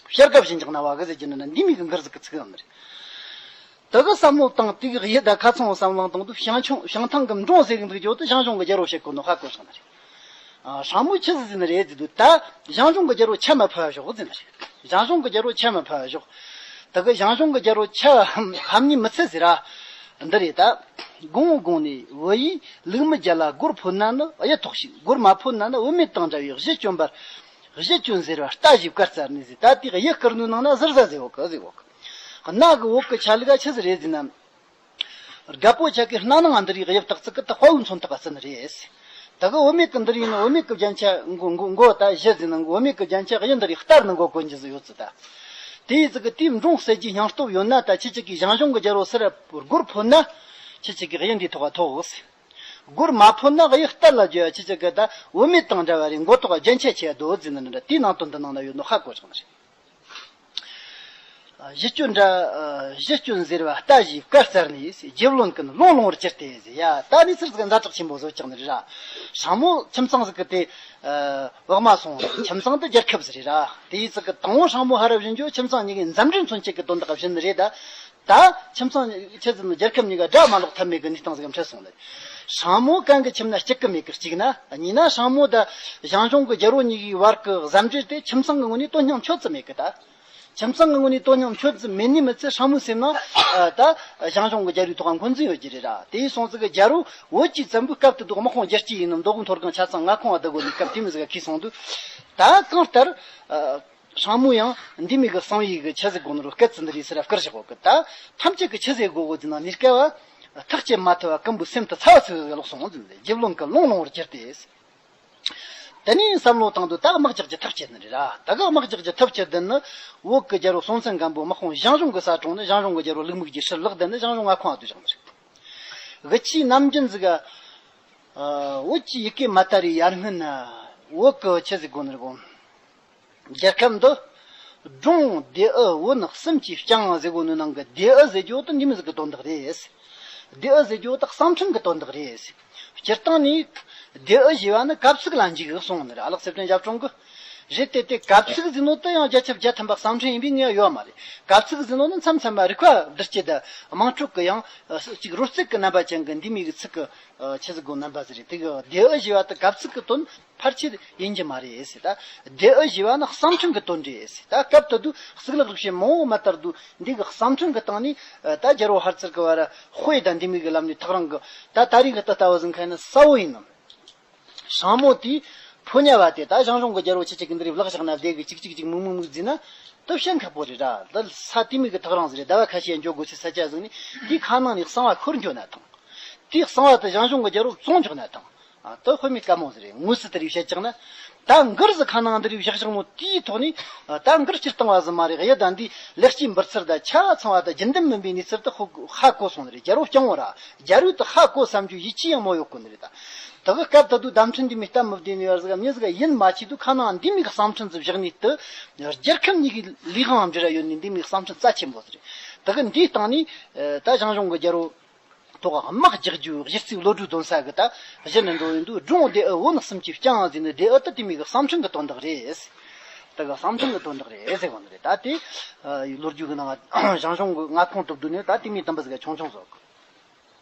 བཤར་ག་བྱིན་བཅུག་ན་བ་གི་ཟེར་གྱི་ནི་ན། འདི་མོ་གི་མགུར་ཟིག་གི་ཚིག་ཡོད་ནི་རེད། དེ་གི་བསམ་བློ་བཏང་། དེ་གི་ཡི་ད་ཁ་ཚང་བསམ་བློ་བཏང་དུས་བྱང་ཆུང་བྱང་ཐང་གི་འབྲོང་ཟེར་གི་འདུག་རྒྱུ་དེ་ཞང་ཞུང་གི་རྒྱལ་པོ་བཤད་གོ་ནོ་ཧ་གོ་སོང་ནི་རེད། ཨ། ཧྲ་མོ་ཆི་ཟིག་ཟེར་ནི་རེད་ཟེར་དུས། ད་ཞང་ཞུང་གི་རྒྱལ་པོ་ཆ་མ་ཕབ་ཞོག་ཟེར་ནི་རེད། ཞང་ཞུང་གི་རྒྱལ་པོ་ཆ་མ་ཕབ་ཞོག། དེ་གི་ཞང་ཞུང་གི་རྒྱལ་པོ་ཆ་ཧམ་ཉི་མི་ཚད་ཟེར་ར། འདི་རེད་ད། དགུང་དགུང་ནས་བུ་ཡིས་ལུག་མི་རྒྱལ་ལ་སྒོར་ཕོད་ན་ནི་གཡུ་ཐོགས་ཤིག་སྒོར་མ་ཕོད་ན་ནི་བུད་མེད་དང་འདྲ་བའི་གཞི་སྐྱོན་པར། གཞི་སྐྱོན་ཟེར་བ་རྟ་ཞིག་བཀར་བཙལ་ནས་ཟེར། ད་དེ་གཡུ་བཀུར་ནོའི་ནང་ན་ཟུར་ཟ་ཟེར་བོ་གི་ཟེར་བོ་གི། གནའ་གི་བོད་གི་ཆ་ལུགས་ཆི་ཟིག་རེད་ཟེར་ན། རྒད་པོ་ཆ་གི་སྣ་ནང་འདི་རིགས་གཡུ་བཏགས་ཚིག་གི་ད་དཔའ་བོའི་མཚོན་ཐོགས་ཟིན་རེད། ད་གི་བུད་མེད་གི་འདི་རིགས་ནི་བུད་མེད་གི་རྒྱན་ཆ་མགོ་མགོ་མགོ་ད་གཞི་ཟིན་ན་བུད་མེད་གི་རྒྱན་ཆ་གཡུ་འདི་རིགས་སྟར་ནི་མགོ་གོན་རྒྱུ་ཟིག་ཡོད་ཚུལ་ད། དེའི་ཚིག་གི་དེའི་འབྲོང་གསལ་རྒྱུའི་སྙིང་སྟོབས་ཡོད་ན། ད་ཁྱེད་ཅག་གིས་ཞང་ཞུང་གི་རྒྱལ་པོ་སུ་ར་སྒོར་ཕོད་ན། ཁྱེད་ཅག་གིས་གཡུ་འདིའི་ཐོག་ག་ཐོགས། སྒོར་མ་ཕོད་ན་གཡུ་སྟར་ལ་བརྗོད་ཡ། ཁྱེད་ཅག་གི་ད་བུད་མེད་དང་འདྲ་བ་རེད། མགོ་ཐོག་རྒྱན་ཆ་ཆེ་ཡ་དོ་ཟིན་ན་འདྲ། དེའི་ནང་དོན་འདི་ནང་ན་ཡོད་ནོ་ཧ་གོ་ཆོག་ནི་རེད། གཞི་སྐྱོན་འདྲ། གཞི་སྐྱོན་ཟེར་བ་རྟ་ཞིག་བཀར་བཙལ་ནས་རྗེ་བློན་ཀུན་ལོང་ལོང་བར་གྱུར་ཏེ་ཟེར་ཡ། ད་ནི་ཚུར་ཟིག་ཛ་དྲག་ཆེན་པོ་བཟོ་ཀྱང་ནི་རེད་ར། སྲང་མོ་ཁྱིམ་ཚང་ཟིག་གི་དེ་བག་མ་སོང་། ཁྱིམ་ཚང་དེ་རྒྱལ་ཁབ་ཟིག་རེད་ར། དེའི་ཚིག་གི་དང་བོ་སྲང་མོ་ཧ་ར་བཞིན་རྒྱུ་ཁྱིམ་ཚང་གཉིས་ཀའི་འཛམ་འགྲིམ་མཚོན་བྱེད་ཀྱི་དོན་དག་བཞིན་ནི་རེད་ད། ད་ཁྱིམ་ཚང་ཆི་ཟིག་ནི་རྒྱལ་ཁབ་གཉིས་ཀ་དགྲ་མ་ལོག་ཐབས་མེད་ཀྱི་གནས་སྟངས་ཟིག་ག་འཕྲད་སོང་ནི། སྲང་མོ་གན་གི་ཁྱིམ་ན་སྐྱིད་གི་མེད་གི་གཅིག་ན། གཉིས་ན་སྲང་མོ་ད་ཞང་ཞུང་གི་རྒྱལ་པོ་གཉིས་ཀའི་བར་གི་ཟམ་འབྲེལ་དེ་ཁྱིམ་ཚང་གི་ངོས་ནས་དོན་སྙིང་ཆོད་ཙམ་མེད་གི་ད། ཁྱིམ་ཚང་གི་ངོས་ནས་དོན་སྙིང་ཆོད་ཙམ་མེད་ནི་མི་ཚད་སྲང་མོའི་སེམས་ནང་ད་ཞང་ཞུང་གི་རྒྱལ་པོའི་ཐོག་འཁོན་འཛིན་ཡོད་རྒྱུ་རེད་ར། དེའི་སོང་ཙི་གི་རྒྱལ་པོ་བོད་ཀྱི་བཙན་པོའི་སྐབས་དེ་དུས་དམག་དཔུང་རྒྱལ་སྤྱི་ཡིན་ནམ་མདོ་དབུས་མཐོ་སྒང་ཆ་ཚང་མངའ་ཁོངས་བ་བསྡུ་དགོས་ནི་སྐབས་དེ་མི་ཟིག་ག་ཁེལ་སོང་དུས། ད་གང་ལྟར། སྲང་མོ་ཡང་འདི་མི་གི་གསང་བའི་གི་ཆི་ཟིག་གོ་ནི་རུ་སྐད་ཙི་འདི་རེད་ཟེར་བ་བསྐུར་བཞག་གོ་གི། ད་ཐམས་ཅད་ཀྱི་ཆི་ཟིག་གོ་གོ་ཟིན་ན་ནི་སྐལ་བ་ཐག་བཅད་མ་ཐུབ་པ་ཀུན་པོའི་སེམས་དུ་ཚ་བ་ཚིག་ཟིག་ལོག་སོང་ཟིན་ཟེར། རྗེ་བློན་ཀུན་ལོང་ལོང་བར་གྱུར་ཏེ། དེ་ནས་བསམ་བློ་བཏང་དུས་ད་དམག་རྒྱག་རྒྱུ་ཐག་བཅད་ནི་རེད་ར། ད་གི་དམག་རྒྱག་རྒྱུ་ཐག་བཅད་དུས་ནི་བོད་ཀྱི་རྒྱལ་པོ་སྲོང་བཙན་སྒམ་པོའི་དམག་དཔུང་ཞང་ཞུང་གི་ས་དྲུང་ནི་ཞང་ཞུང་གི་རྒྱལ་པོ་ལུག་མིག་གི་ཕྱིར་ལོག་བསྡད་ནི་ཞང་ཞུང་མངའ་ཁོངས་ཨ་དུ་བཞག་ནི་རེད། གི་ཆི་ནམ་རྒྱུན་ཟིག་ག་བོད་ཀྱི་ཡི་གེ་མ་དར་བའི་ཡར་སྔོན་ན་བོད་ཀྱི་ཆི་ཟིག་གོ་ནི་རེད་གོ། རྒྱལ་ཁབ་འདི་སྒྲུང་ལྡེ་ཨུ་བོན་གསུམ་གྱིས་བསྐྱངས་ཟེར་གོ་ནི་ནང་གི་ལྡེ་ཨུ་ཟེར་རྒྱུ་དེ་འདི་མི་ཟིག་གི་དོན་དག་རེད། ལྡེ་ཨུ་ཟེར་རྒྱུ་དེ་གསང་འཕྲིན་གི་དོན་དག་རེད། སྤྱིར་བཏང་ནས་ལྡེ་ཨུ་ཞེས་པ་ནི་གབ་ཚིག་ལ་འཇུག་གསུངས་ནི་རེད། ཨ་ལགས་སེ་བྱང་རྒྱབ་ཀྲུང་གི་རེད་དེ། དེ་གབ་ཚིག་ཟེར་ནོ་དེ་ཡང་རྒྱལ་ཁབ་བརྒྱ་ཐམ་པ་གསང་འཕྲིན་ཡིན་པའི་ངེས་པ་ཡོད་མ་རེད། གབ་ཚིག་ཟེར་ནོ་ནི་མཚམས་མཚམས་མ་རིག་པ་བསྡུར་སྤྱད་དེ་དམངས་ཁྲོད་ཀྱི་ཡང་ཅིག་རོལ་རྩེད་ཀྱི་རྣམ་པ་ཅན་གྱི་འདི་མི་གི་ཚིག་གི་ཆི་ཟིག་གོ་རྣམ་པ་ཟིག་རེད། དེ་གི་ལྡེ་ཨུ་ཞེས་པ་དེ་གབ་ཚིག་གི་དོན་ཕལ་ཆེར་ཡིན་གྱི་མ་རེད་ཟེར། ད་ལྡེ་ཨུ་ཞེས་པ་ནི་གསང་འཕྲིན་གྱི་དོན་རེད་ཟེར། ད་སྐབས་དེ་དུས་གཙུག་ལག་རིག་བྱེད་མང་བོ་མ་དར་དུས་འདི་གི་གསང་འཕྲིན་གྱི་སྟེང་ནས་ད་རྒྱལ་པོ་ཧར་ཙིར་གྱི་བར་དཔེ་དང་འདི་མོ་གི་ལམ་ནས་ཐག་རིང་གི་ད་ད་རེས་གི་ད་ལྟ་བུ་ཟིག་ཁ་ན་གསལ་བོ་ཡིན་ནམ། སྲང་མོ་དེས་ཕོ་ཉ་བ་དེ་ད་ཞང་ཞུང་གི་རྒྱལ་པོ་ཁྱེད་ཅག་གི་འདི་རིགས་བརླག་བཞག་ན་བདེ་གི་ཅིག་ཅིག་ཅིག་མུག་མུག་མུག་བརྫིས་ན་སྟོབས་ཞན་ཁག་པོ་རེད་ར། ད་ས་དེ་མོ་གི་ཐག་རིང་ཟིག་རེད། ཟླ་བ་ཁ་ཤས་འགྱོ་དགོས་ཚེ་ས་ཆ་ཟིག་ནས་དེའི་ཁ་ནང་ནས་གསང་བ་ཤོར་འགྱོ་ན་ཐང་། དེའི་གསང་བ་དེ་ཞང་ཞུང་གི་རྒྱལ་པོ་བཙོང་འཇོག་ན་ཐང་། ཨ། དེ་དཔེ་མེད་དཀའ་མོ་ཟིག་རེད། དངོས་སུ་དེ་རིགས་བཤད་ཀྱང་ན། ད་མགུར་ཟིག་ཁ་ནང་འདི་རིགས་བཞག་བཞག་ནོ་དེའི་ཐོག་ནས། ཨ། ད་མགུར་སྤྱིར་བཏང་བ་ཟིག་མ་རེད། གཡུ་དང་འདི་ལེགས་སྐྱེས་འབུལ་ཚུལ་དང་ཆ་ཚང་བ་དང་རྒྱུན་ལྡན་མིན་པའི་གནས་ཚུལ་དེ་ཧ་གོ་སོང་ནི་རེད། རྒྱལ་པོ་སྐྱོ་བོ་ར། རྒྱལ་པོ་དེ་ཧ་གོ་བསམ་རྒྱུ་ཡིད་ཆེས་ཡང་མོ་ཡོད་གོ་ནི་རེད་ད། དེ་གི་སྐབས་དེ་དུས་བརྡ་འཕྲིན་འདི་མོ་སྟབས་མི་བདེ་ནི་ཡོད་ཟིག་མྱི་ཟིག་ཡིད་མ་ཆེས་དུས་ཁ་ནང་འདི་མོ་གི་གསང་འཕྲིན་ཟིག་བཞག་ནས། དེ་རྒྱལ་ཁབ་གཉིས་ཀྱི་ལས་དབང་འབྲེལ་བ་ཡོད་ནི་འདི་མོ་གི་གསང་འཕྲིན་རྩ་ཆེན་པོ་ཟིག་རེད། དེ་གི་འདིའི་སྟེང་ནས། ཨ། ད་ཞང་ཞུང་གི་རྒྱལ་པོ། ཐོག་དམག་རྒྱག་རྒྱུའི་གཞི་རྩའི་བློ་གྲོས་འདོན་ས་གི་ད་གཞི་ནས་འགྲོ་ཡོང་དུས། སྒྲུང་ལྡེ་ཨུ་བོན་གསུམ་གྱིས་བསྐྱངས་ཟེར་ནི་ལྡེ་ཨུ་དེ་དེ་མོ་གི་གསང་འཕྲིན་གི་དོན་དག་རེད། དེ་གི་གསང་འཕྲིན་གི་དོན་དག་རེད་ཟེར་གོ་ནི་རེད། ད་དེ་ལོ་རྒྱུས་གི་ནང་ཞང་ཞུང་གི་མངའ་ཁོངས་གྲུབ་དུས་ནས་ད་དེ་མོ་དུམ་བུ་ཟིག་ག་ཆུང་ཆུང་བཟོ་གི།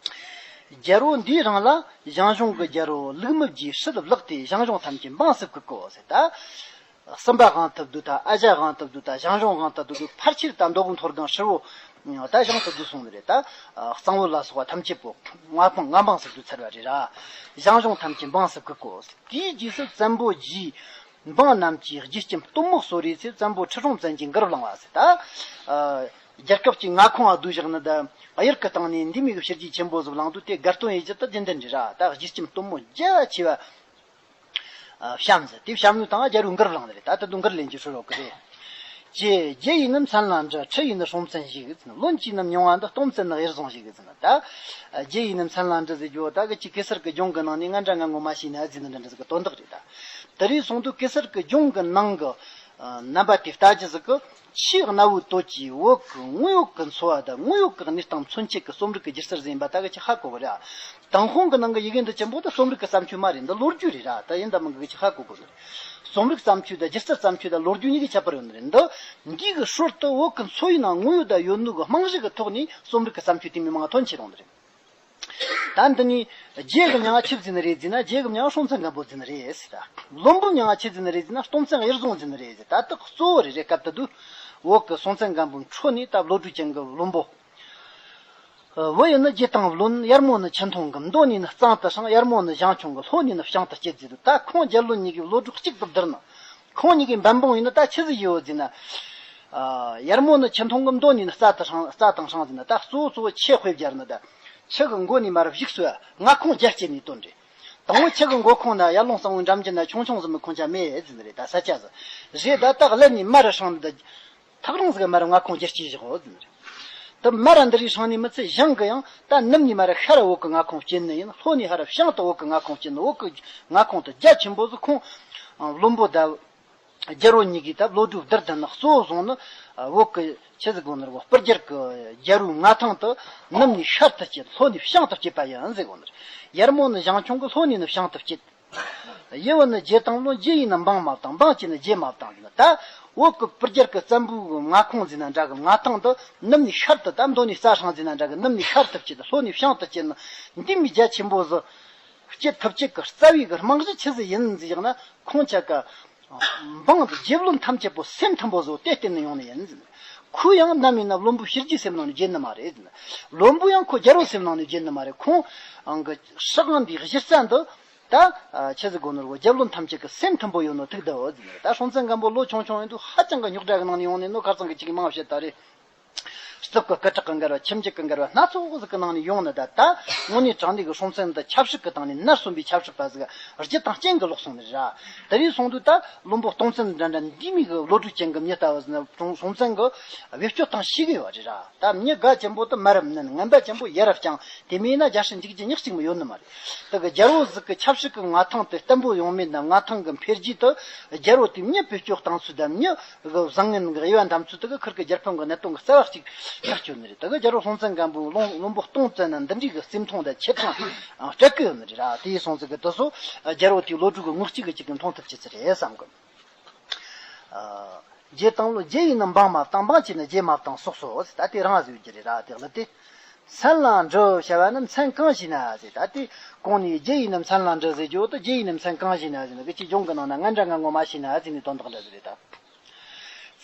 རྒྱལ་པོ་འདིའི་རིང་ལ་ཞང་ཞུང་གི་རྒྱལ་པོ་ལུག་མི་བརྒྱའི་སྲིད་བརླག་སྟེ། ཞང་ཞུང་ཐམས་ཅད་འབངས་སུ་བཀོད་གོ་ཟེར། ད་སུམ་པ་དབང་ཐུབ་དུས་ད། ཨ་ཞ་དབང་ཐུབ་དུས་ད། ཞང་ཞུང་དབང་ཐུབ་དུས་ཕལ་ཆེར་ད་མདོ་དབུས་མཐོ་སྒང་ཧྲིལ་བོ་ད་ཞང་ཐུབ་དུས་སོང་ནི་རེད། ད་གཙང་བོད་ལ་སོགས་པ་ཐམས་ཅད་པོ་མངའ་ཁོངས་མངའ་འབངས་སུ་བསྡུས་ཚར་བ་རེད་ར། ཞང་ཞུང་ཐམས་ཅད་འབངས་སུ་བཀོད་གོ། དེའི་རྗེས་སུ་བཙན་པོ་རྗེའི་འབངས་རྣམས་ཀྱིས་རྒྱལ་ཁྱིམ་སྟོན་མོ་གསོལ་རས་ཚེ། བཙན་པོ་ཁྲི་སྲོང་བཙན་གྱིས་མགུར་བླངས་པ་ཟེར། ད་ཨ་རྒྱལ་ཁབ་ཀྱི་མངའ་ཁོངས་ཨ་བསྡུས་བཞག་ནི་ད། གཡུལ་གྱི་སྟེང་ནས་འདི་མོ་གི་ཕྱི་རྒྱལ་ཆེན་པོ་ཟིག་བླངས་དུས་དེ་དགའ་སྟོན་ཡེད་རྒྱུ་ད་རྒྱུན་ལྡན་རེད་ར། ད་རྒྱལ་ཁྱིམ་སྟོན་མོ་རྒྱ་ཆེ་བ། ཨ། བཤམས་ཟེར། དེ་བཤམས་ནོ་དང་རྒྱལ་པོས་མགུར་བླངས་ནི་རེད། ད་ད་དུང་མགུར་ལེན་རྒྱུ་ཧྲིལ་བོ་གི་རེད། ཀྱེ། རྒྱལ་ཡིན་ནི་མཚན་ལ་འདྲི། ཁྲི་ཡིན་ནི་སྲོང་བཙན་ཞིག་ཟེར་ན། བློན་གྱིས་ནི་མྱོང་བ་འདི། སྟོང་བཙན་ནི་གཡུལ་བཟུང་ཞིག་ཟེར་ན། ད་རྒྱལ་ཡིན་ནི་མཚན་ལ་འདྲི་ཟེར་རྒྱུ་བོ། ད་གི་ཅིག་གེ་སར་གི་ལྗོངས་གི་ནང་ནས་ང་འདྲ་ང་ངོ་མ་ཤེས་ན་ཟེར་ནི་འདྲ་འདྲ་ཟིག་གི་དོན་དག་རེད། ད་དེ་རིང་སོང་དུས་གེ་སར་གི་ལྗོངས་གི་ནང་གི་ཨ། རྣམ་པ་དེ་ལྟ་རྒྱུ་ཟིག་གི། ཆེས་གནའ་བོའི་སྟོད་ཀྱི་བོད་ཀྱི་དངོས་ཡོད་ཀྱི་འཚོ་བ་དང་དངོས་ཡོད་ཀྱི་གནས་སྟངས་མཚོན་བྱེད་ཀྱི་རྩོམ་རིག་གི་སྒྱུ་རྩལ་ཟིག་ཡིན་པ་ད་གི་ཅིག་ཧ་གོ་གི་རེད། ཏུན་ཧོང་གི་ནང་གི་ཡི་གེ་འདི་ཆེན་པོ་དེ་རྩོམ་རིག་གི་བརྩམས་ཆོས་མ་རེད། འདི་ལོ་རྒྱུས་རེད་ར། ད་ཡིན་ད་མིན་གི་ཅིག་ཧ་གོ་དགོས་ནི་རེད། རྩོམ་རིག་བརྩམས་ཆོས་དང་སྒྱུ་རྩལ་བརྩམས་ཆོས་དང་ལོ་རྒྱུས་གཉིས་ཀྱི་ཁྱད་པར་ཡོད་ནི་རེད། འདི་འདི་གི་ཧྲུལ་དུ་བོད་ཀྱི་འཚོ་བའི་ནང་དངོས་ཡོད་དང་ཡོད་ནོ་གི་རྨང་གཞི་གི་ཐོག་ནས་རྩོམ་རིག་གི་བརྩམས་ཆོས་དེ་མི་མང་ཐོན་ཆེ་རུང་ནི་རེད། ད་འདི་ནས་རྒྱལ་གྱི་མྱིང་ང་ཆི་བརྫིས་ནི་རེད་ཟེར་ན། རྒྱལ་གྱི་མྱིང་ང་སྲོང་བཙན་སྒམ་པོ་བརྫིས་ནི་རེད་ཟེར། ད་བློན་པོའི་མྱིང་ང་ཆི་བརྫིས་ནི་རེད་ཟེར་ན། སྟོང་བཙན་གཡུལ་བཟུང་བརྫིས་ནི་རེད་ཟེར། ད་དེ་གཙོ་བོ་རེད་རེད། སྐབས་དེ་དུས་ བོད་ཀྱི་སྲོང་བཙན་སྒམ་པོའི་འཕྲོ་ནས་ད་བློ་གྲོས་ཅན་གྱི་བློན་པོ། བུ་ཡིས་ནི་རྗེ་དང་བློན། ཡར་མོ་ནི་ཆུ་མཐོང་གི། མདོ་ནས་ནི་གཙང་དུ་སྲང་། ཡར་མོ་ནི་ཞིང་ཁྱུང་གི། ལྷོ་ནས་ནི་བྱང་དུ་སྐྱེད་ཟེར་དུས། ད་ཁོང་རྒྱལ་བློན་གཉིས་ཀྱི་བློ་གྲོས་གཅིག་ཏུ་བསྡུར་ན། ཁོང་གཉིས་ཀྱི་འབད་འབུངས་ཡིན་ན་ད་ཆི་ཟིག་ཡོད་ཟེར་ན། ཡར་མོ་ནི་ཆུ་མཐོང་གི། མདོ་ནས་ནི་རྩྭ་དང་སྲང་། རྩྭ་དང་སྲང་ཟེར་ན། ད་གཙོ་བོ་གཙོ་བོ་ཆེ་དཔེ་སྦྱར་ན། ད་ཆུ་གི་མགོ་ནས་མར་བཞུགས་སོ། མངའ་ཁོངས་རྒྱ་བསྐྱེད་ནས་བཏོན་རེད། དང་པོ་ཆུ་གི་མགོ་ཁོངས་ན་ཡར་ལུང་གཙང་བོའི་འགྲམ་གྱི་ན་ཆུང་ཆུང་ཟིག་མི་ཁོང་ཆ་མེད་ཟེར་ནི་རེད། ད་ས་ཆ་ཟིག་རེད། ད་ད་ཀླད་ནས་མར་ར་སྲང་ནི་ད་ཐག་རིང་ཟིག་མར་མངའ་ཁོངས་རྒྱ་བསྐྱེད་བཞག་ཡོད་ཟེར་ནི་རེད། ད་མར་ར་འདི་རིགས་སྲང་ནི་མི་ཚད། ཞིང་གི་ཡང་ད་ནུབ་ནས་མར་ར་ཤར་བོད་གི་མངའ་ཁོངས་བསྐྱེད་ནི་ཡིན། ལྷོ་ནས་ཧར་ར་བྱང་དུ་བོད་གི་མངའ་ཁོངས་བསྐྱེད་ནི། བོད་གི་མངའ་ཁོངས་དེ་རྒྱ་ཆེན་པོ་ཟིག་ཁོང་བློན་པོ་ད། རྒྱལ་པོ་གཉིས་ཀྱིས་ད་བློ་གྲོས་བསྡུར་ད་ནི་གཙོ་བོ་བཟུང་ནི། བོད་ཀྱི་ཆི་ཟིག་དགོས་ནི་རེད། སྤུ་རྒྱལ་གྱི་རྒྱལ་པོའི་མངའ་ཐང་དེ་ནུབ་ནས་ཤར་དུ་སྐྱེད། ལྷོ་ནས་བྱང་དུ་སྐྱེད་པ་ཡིན་ཟེར་གོ་ནི་རེད། ཡར་མོ་ནི་ཞིང་ཁྱུང་གི། ལྷོ་ནས་ནི་བྱང་དུ་སྐྱེད། ཡུ་བོ་ནི་རྗེ་དང་བློན། རྗེ་ཡིས་ནི་འབངས་མ་བཏང་། འབངས་ཀྱིས་ནི་རྗེ་མ་བཏང་ཟེར་ན། ད་བོད་ཀྱི་སྤུ་རྒྱལ་གྱི་བཙན་པོའི་མངའ་ཁོངས་ཟེར་ན་འདྲ་གི། མངའ་ཐང་དེ་ནུབ་ནས་ཤར་དུ། ད་མདོ་ནས་རྩྭ་སྲང་ཟེར་ན་འདྲ་གི། ནུབ་ནས་ཤར་དུ་སྐྱེད། ལྷོ་ནས་བྱང་དུ་སྐྱེད་ནི་འདི་མོའི་རྒྱ་ཆེན་པོ་ཟིག་སྐྱེད་ཐུབ་ཅིག་གི་རྩ་བའི་གི་རྨང་གཞི་ཆི་ཟིག་ཡིན་ཟེར་བཞག་ན། ཁོང་ཆ་ག་འབངས་དང་རྗེ་བློན་ཐམས་ཅད་པོ་སེམས་མཐུན་པོ་བཟོ་དེ་བརྟེན་ནས་ཡོང་ནི་ཡིན་ཟེར། ཁོས་ཡང་ནམ་ཡིན་ན་བློན་པོ་ཕྱི་རྒྱལ་སེམས་ནང་ནས་བརྗེད་ནི་མ་རེད་ཟེར། བློན་པོ་ཡང་ཁོ་རྒྱལ་པོ་སེམས་ནང་ནས་བརྗེད་ནི་མ་རེད། ཁོང་ཨང་གི་སྲིད་དབང་འདིའི་གཞི་རྩ་འདི་ད་ཆི་ཟིག་དགོས་ནོ་རེད། རྒྱལ་བློན་ཐམས་ཅད་ཀྱི་སེམས་མཐུན་པོ་ཡོད་ནོ་ཐུག་བསྡད་ཡོད་ཟེར། ད་སྲོང་བཙན་སྒམ་པོ་ལོ་ཆུང་ཆུང་ཡིན་དུས་ཧ་ཅང་གི་རྙོག་དྲ་གི་ནང་ནས་ཡོང་ནས་ནོ། ཁ་སང་གི་ཅིག་མང་བཤད་ད་རེད། རྩིབས་ཀྱི་སྐུ་དྲག་གི་འགལ་བ། ཁྱིམ་རྒྱུད་ཀྱི་འགལ་བ་སྣ་ཚོགས་ཟིག་གི་ནང་ནས་ཡོང་ནི། ད་ད་དངོས་གནས་དྲང་གནས་ཀྱི་སྲོང་བཙན་འདི་ཆབ་སྲིད་ཀྱི་སྟེང་ནས་ནར་སོན་པའི་ཆབ་སྲིད་པ་ཟིག་རྒྱུ་དང་རྐྱེན་གྱིས་ལོག་སོང་ནི་རེད་ར། དེ་རིང་སོང་དུས་ད་བློན་པོ་སྟོང་བཙན་འདྲ་འདྲ་འདི་མོ་གི་བློ་གྲོས་ཅན་གྱི་མྱི་ལྟ་བུ་ཟིག་ན་སྲོང་སྲོང་བཙན་གྱིས་བེད་སྤྱོད་བཏང་ཤེས་གི་ཡོད་རེད་ར། ད་མྱི་དགའ་ཅན་པོ་དེ་མར་ར་མནན། ངན་པ་ཅན་པོ་ཡར་ར་བརྐྱངས། དེ་མིན་ན་རྒྱལ་སྲིད་འཇིག་རྒྱུ་ཉག་གཅིག་མི་ཡོད་ནི་མ་རེད། དེ་གི་རྒྱལ་པོ་ཟིག་གི་ཆབ་སྲིད་ཀྱི་མངའ་ཐང་དེ་བརྟན་པོ་ཡོང་མིན་དང་། མངའ་ཐང་གི་འཕེལ་རྒྱས་དེ་རྒྱལ་པོ་དེ་མྱི་བེད་སྤྱོད་བཏང་ཚུལ་དང་། མྱི་གི་བཟང་ངན་གི་དབྱེ་བ་འདེམས་ཚུལ་དེ་གི་ཁུར་གི་རྒྱལ་ཕམ་གི་གནད་དོན་གི་རྩ་བ་གཅིག་ཆགས་ཡོད་ནི་རེད། དེ་གི་རྒྱལ་པོ་སྲོང་བཙན་སྒམ་པོའི་བློན་བློན་པོ་སྟོང་བཙན་ན་འདི་འདྲའི་གི་བརྩི་མཐོང་དང་ཆེ་མཐོང་སྤྲད་གི་ཡོད་ནི་རེད་ར། དེ་ཡིན་སོང་ཟིག་གི་དེ་ཚོ་རྒྱལ་པོ་དེའི་བློ་གྲོས་གི་ངོ་གཅིག་གི་ཅིག་གི་མཐོང་ཐུབ་ཅི་ཙི་རེད་བསམ་གི། ཨ། རྗེ་དང་བློན། རྗེ་ཡིས་ནི་འབངས་མ་བཏང་། འབངས་ཀྱིས་ནི་རྗེ་མ་བཏང་སོགས་སོ་ཟེར། ད་དེ་རང་ཟེར་རྒྱུ་རེད་ར། དེ་ལ་དེ། མཚན་ལ་འབྲུ་བྱ་བ་ནི་མཚན་གང་ཞིག་ན་ཟེར། ད་དེ་གོང་ནས་རྗེ་ཡིས་ནི་མཚན་ལ་འབྲུ་ཟེར་རྒྱུ་དེ། རྗེ་ཡིས་ནི་མཚན་གང་ཞིག་ན་ཟེར་ན། གི་ཅིག་སྦྱོང་གི་ནང་ན་ངན་འདྲ་ངན་ངོ་མ་ཞིག་ན་ཟེར་ནས་དོན་དག་འདྲ་ཟིག་རེད་ད།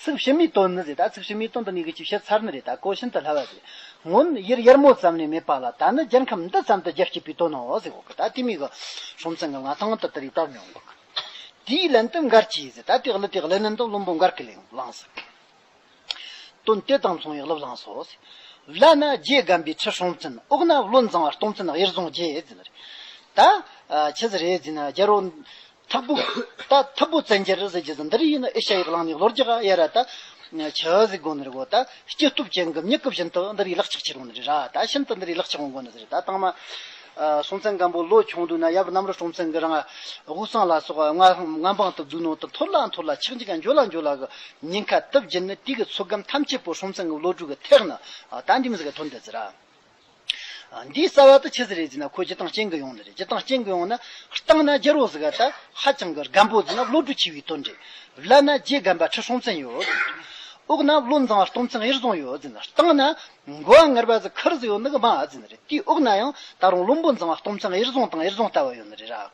ཚིག་ཕྱི་མའི་དོན་ནི་ཟེར། ད་ཚིག་ཕྱི་མའི་དོན་དེ་ནི་གི་ཅིག་བཤད་ཚར་ནི་རེད། ད་གོ་ཤིན་ཏུ་སླ་བ་ཟིག། སྔོན་ཡུལ་ཡར་མོ་ཙམ་ནས་མེད་པ་ལ། ད་ནི་རྒྱལ་ཁམས་འདི་ཙམ་དུ་རྒྱ་བསྐྱེད་པའི་དོན་ནོ་ཟེར་གོ་གི། ད་དེ་མོ་གི་སྲོང་བཙན་གི་མངའ་ཐང་དེ་དེ་རིགས་དར་མྱོང་གི། དེའི་ལན་དུ་མགར་གྱིས་ཟེར། ད་དེ་ལ་དེ་ལན་དུ་བློན་པོ་མགར་གྱིས་ལན་བླངས་ཟེར། དོན་དེ་དང་མཚུངས་པའི་གླུ་བླངས་སོ་ཟེར། བླ་ན་རྗེ་རྒན་པའི་ཁྲི་སྲོང་བཙན། འོག་ན་བློན་བཟང་བ་སྟོང་བཙན་གཡུ་བཟུང་རྗེ་ཟེར་ནི་རེད། ད་ཆི་ཟིག་རེད་ཟེར་ན། རྒྱལ་པོ་ཐུབ་པོ། ད་ཐུབ་པོ་བཙན་རྒྱལ་ཟེར་རྒྱུ་ཟིག་འདི་རིགས་ཡིན་ན་ཨེ་ཤ་ཡའི་གླིང་ནས་ལོ་རྒྱུས་ཡ་ར་ད་ཆི་ཟིག་དགོས་ནི་རེད་གོ། ད་སྐྱེ་སྟོབས་ཅན་གྱི་མྱི་གི་བཞིན་དུ་འདི་རིགས་ལག་ཆགས་ཁྱེར་འོང་ནི་རེད་ར། ད་ཤིན་ཏུ་འདི་རིགས་ལག་ཆགས་འོང་དགོས་ནི་ཟིག་རེད། ད་དང་མ། ཨ། སྲོང་བཙན་སྒམ་པོ་ལོ་ཆུང་དུས་ན་ཡབ་གནམ་རི་སྲོང་བཙན་གྱིས་རང་དབུས་གཙང་ལ་སོགས་མངའ་མངའ་འབངས་དུ་བསྡུས་ནོ་དེ་མཐོལ་ལ་མཐོལ་ལ་ཆག་འཇིག་ག་འཇོལ་ལ་འཇོལ་ལ་གི་ཉེན་ཁ་དུ་བརྒྱུད་ནས། དེ་གི་ཚོད་བགམ་ཐམས་ཅད་པོ་སྲོང་བཙན་གྱི་བློ་གྲོས་གི་ཐེག་ནས། ཨ། ད་འདི་མོ་ཟིག་ག་ཐོན་བསྡད་ཟེར་ར། ཨ། འདིའི་རྩ་བ་དེ་ཆི་ཟིག་རེད་ཟེར་ན། ཁོ་རྒྱུ་དང་རྐྱེན་གྱིས་ཡོང་ནི་རེད། རྒྱུ་དང་རྐྱེན་གྱིས་ཡོང་ན། སྟེང་ན་རྒྱལ་པོ་ཟིག་ག་ད་ཧ་ཅང་གི་རྒན་པོ་ཟིག་ན་བློ་གྲོས་ཆེ་བའི་དོན་རེད། བླ་ན་རྗེ་རྒན་པ་ཁྲི་སྲོང་བཙན་ཡོད། འོག་ན་བློན་བཟང་བ་སྟོང་བཙན་གཡུ་བཟུང་ཡོད་ཟེར་ན། སྟེང་ན་འགོ་བ་ངར་བ་ཟིག་ཁུར་ཟིག་ཡོད་ནི་གི་མ་ཟེར་ནི་རེད། དེའི་འོག་ན་ཡང་ད་རུང་བློན་པོ་བཟང་བ་སྟོང་བཙན་གཡུ་བཟུང་དང་གཡུ་བཟུང་ལྟ་བུ་ཡོད་ནི་རེད་ར།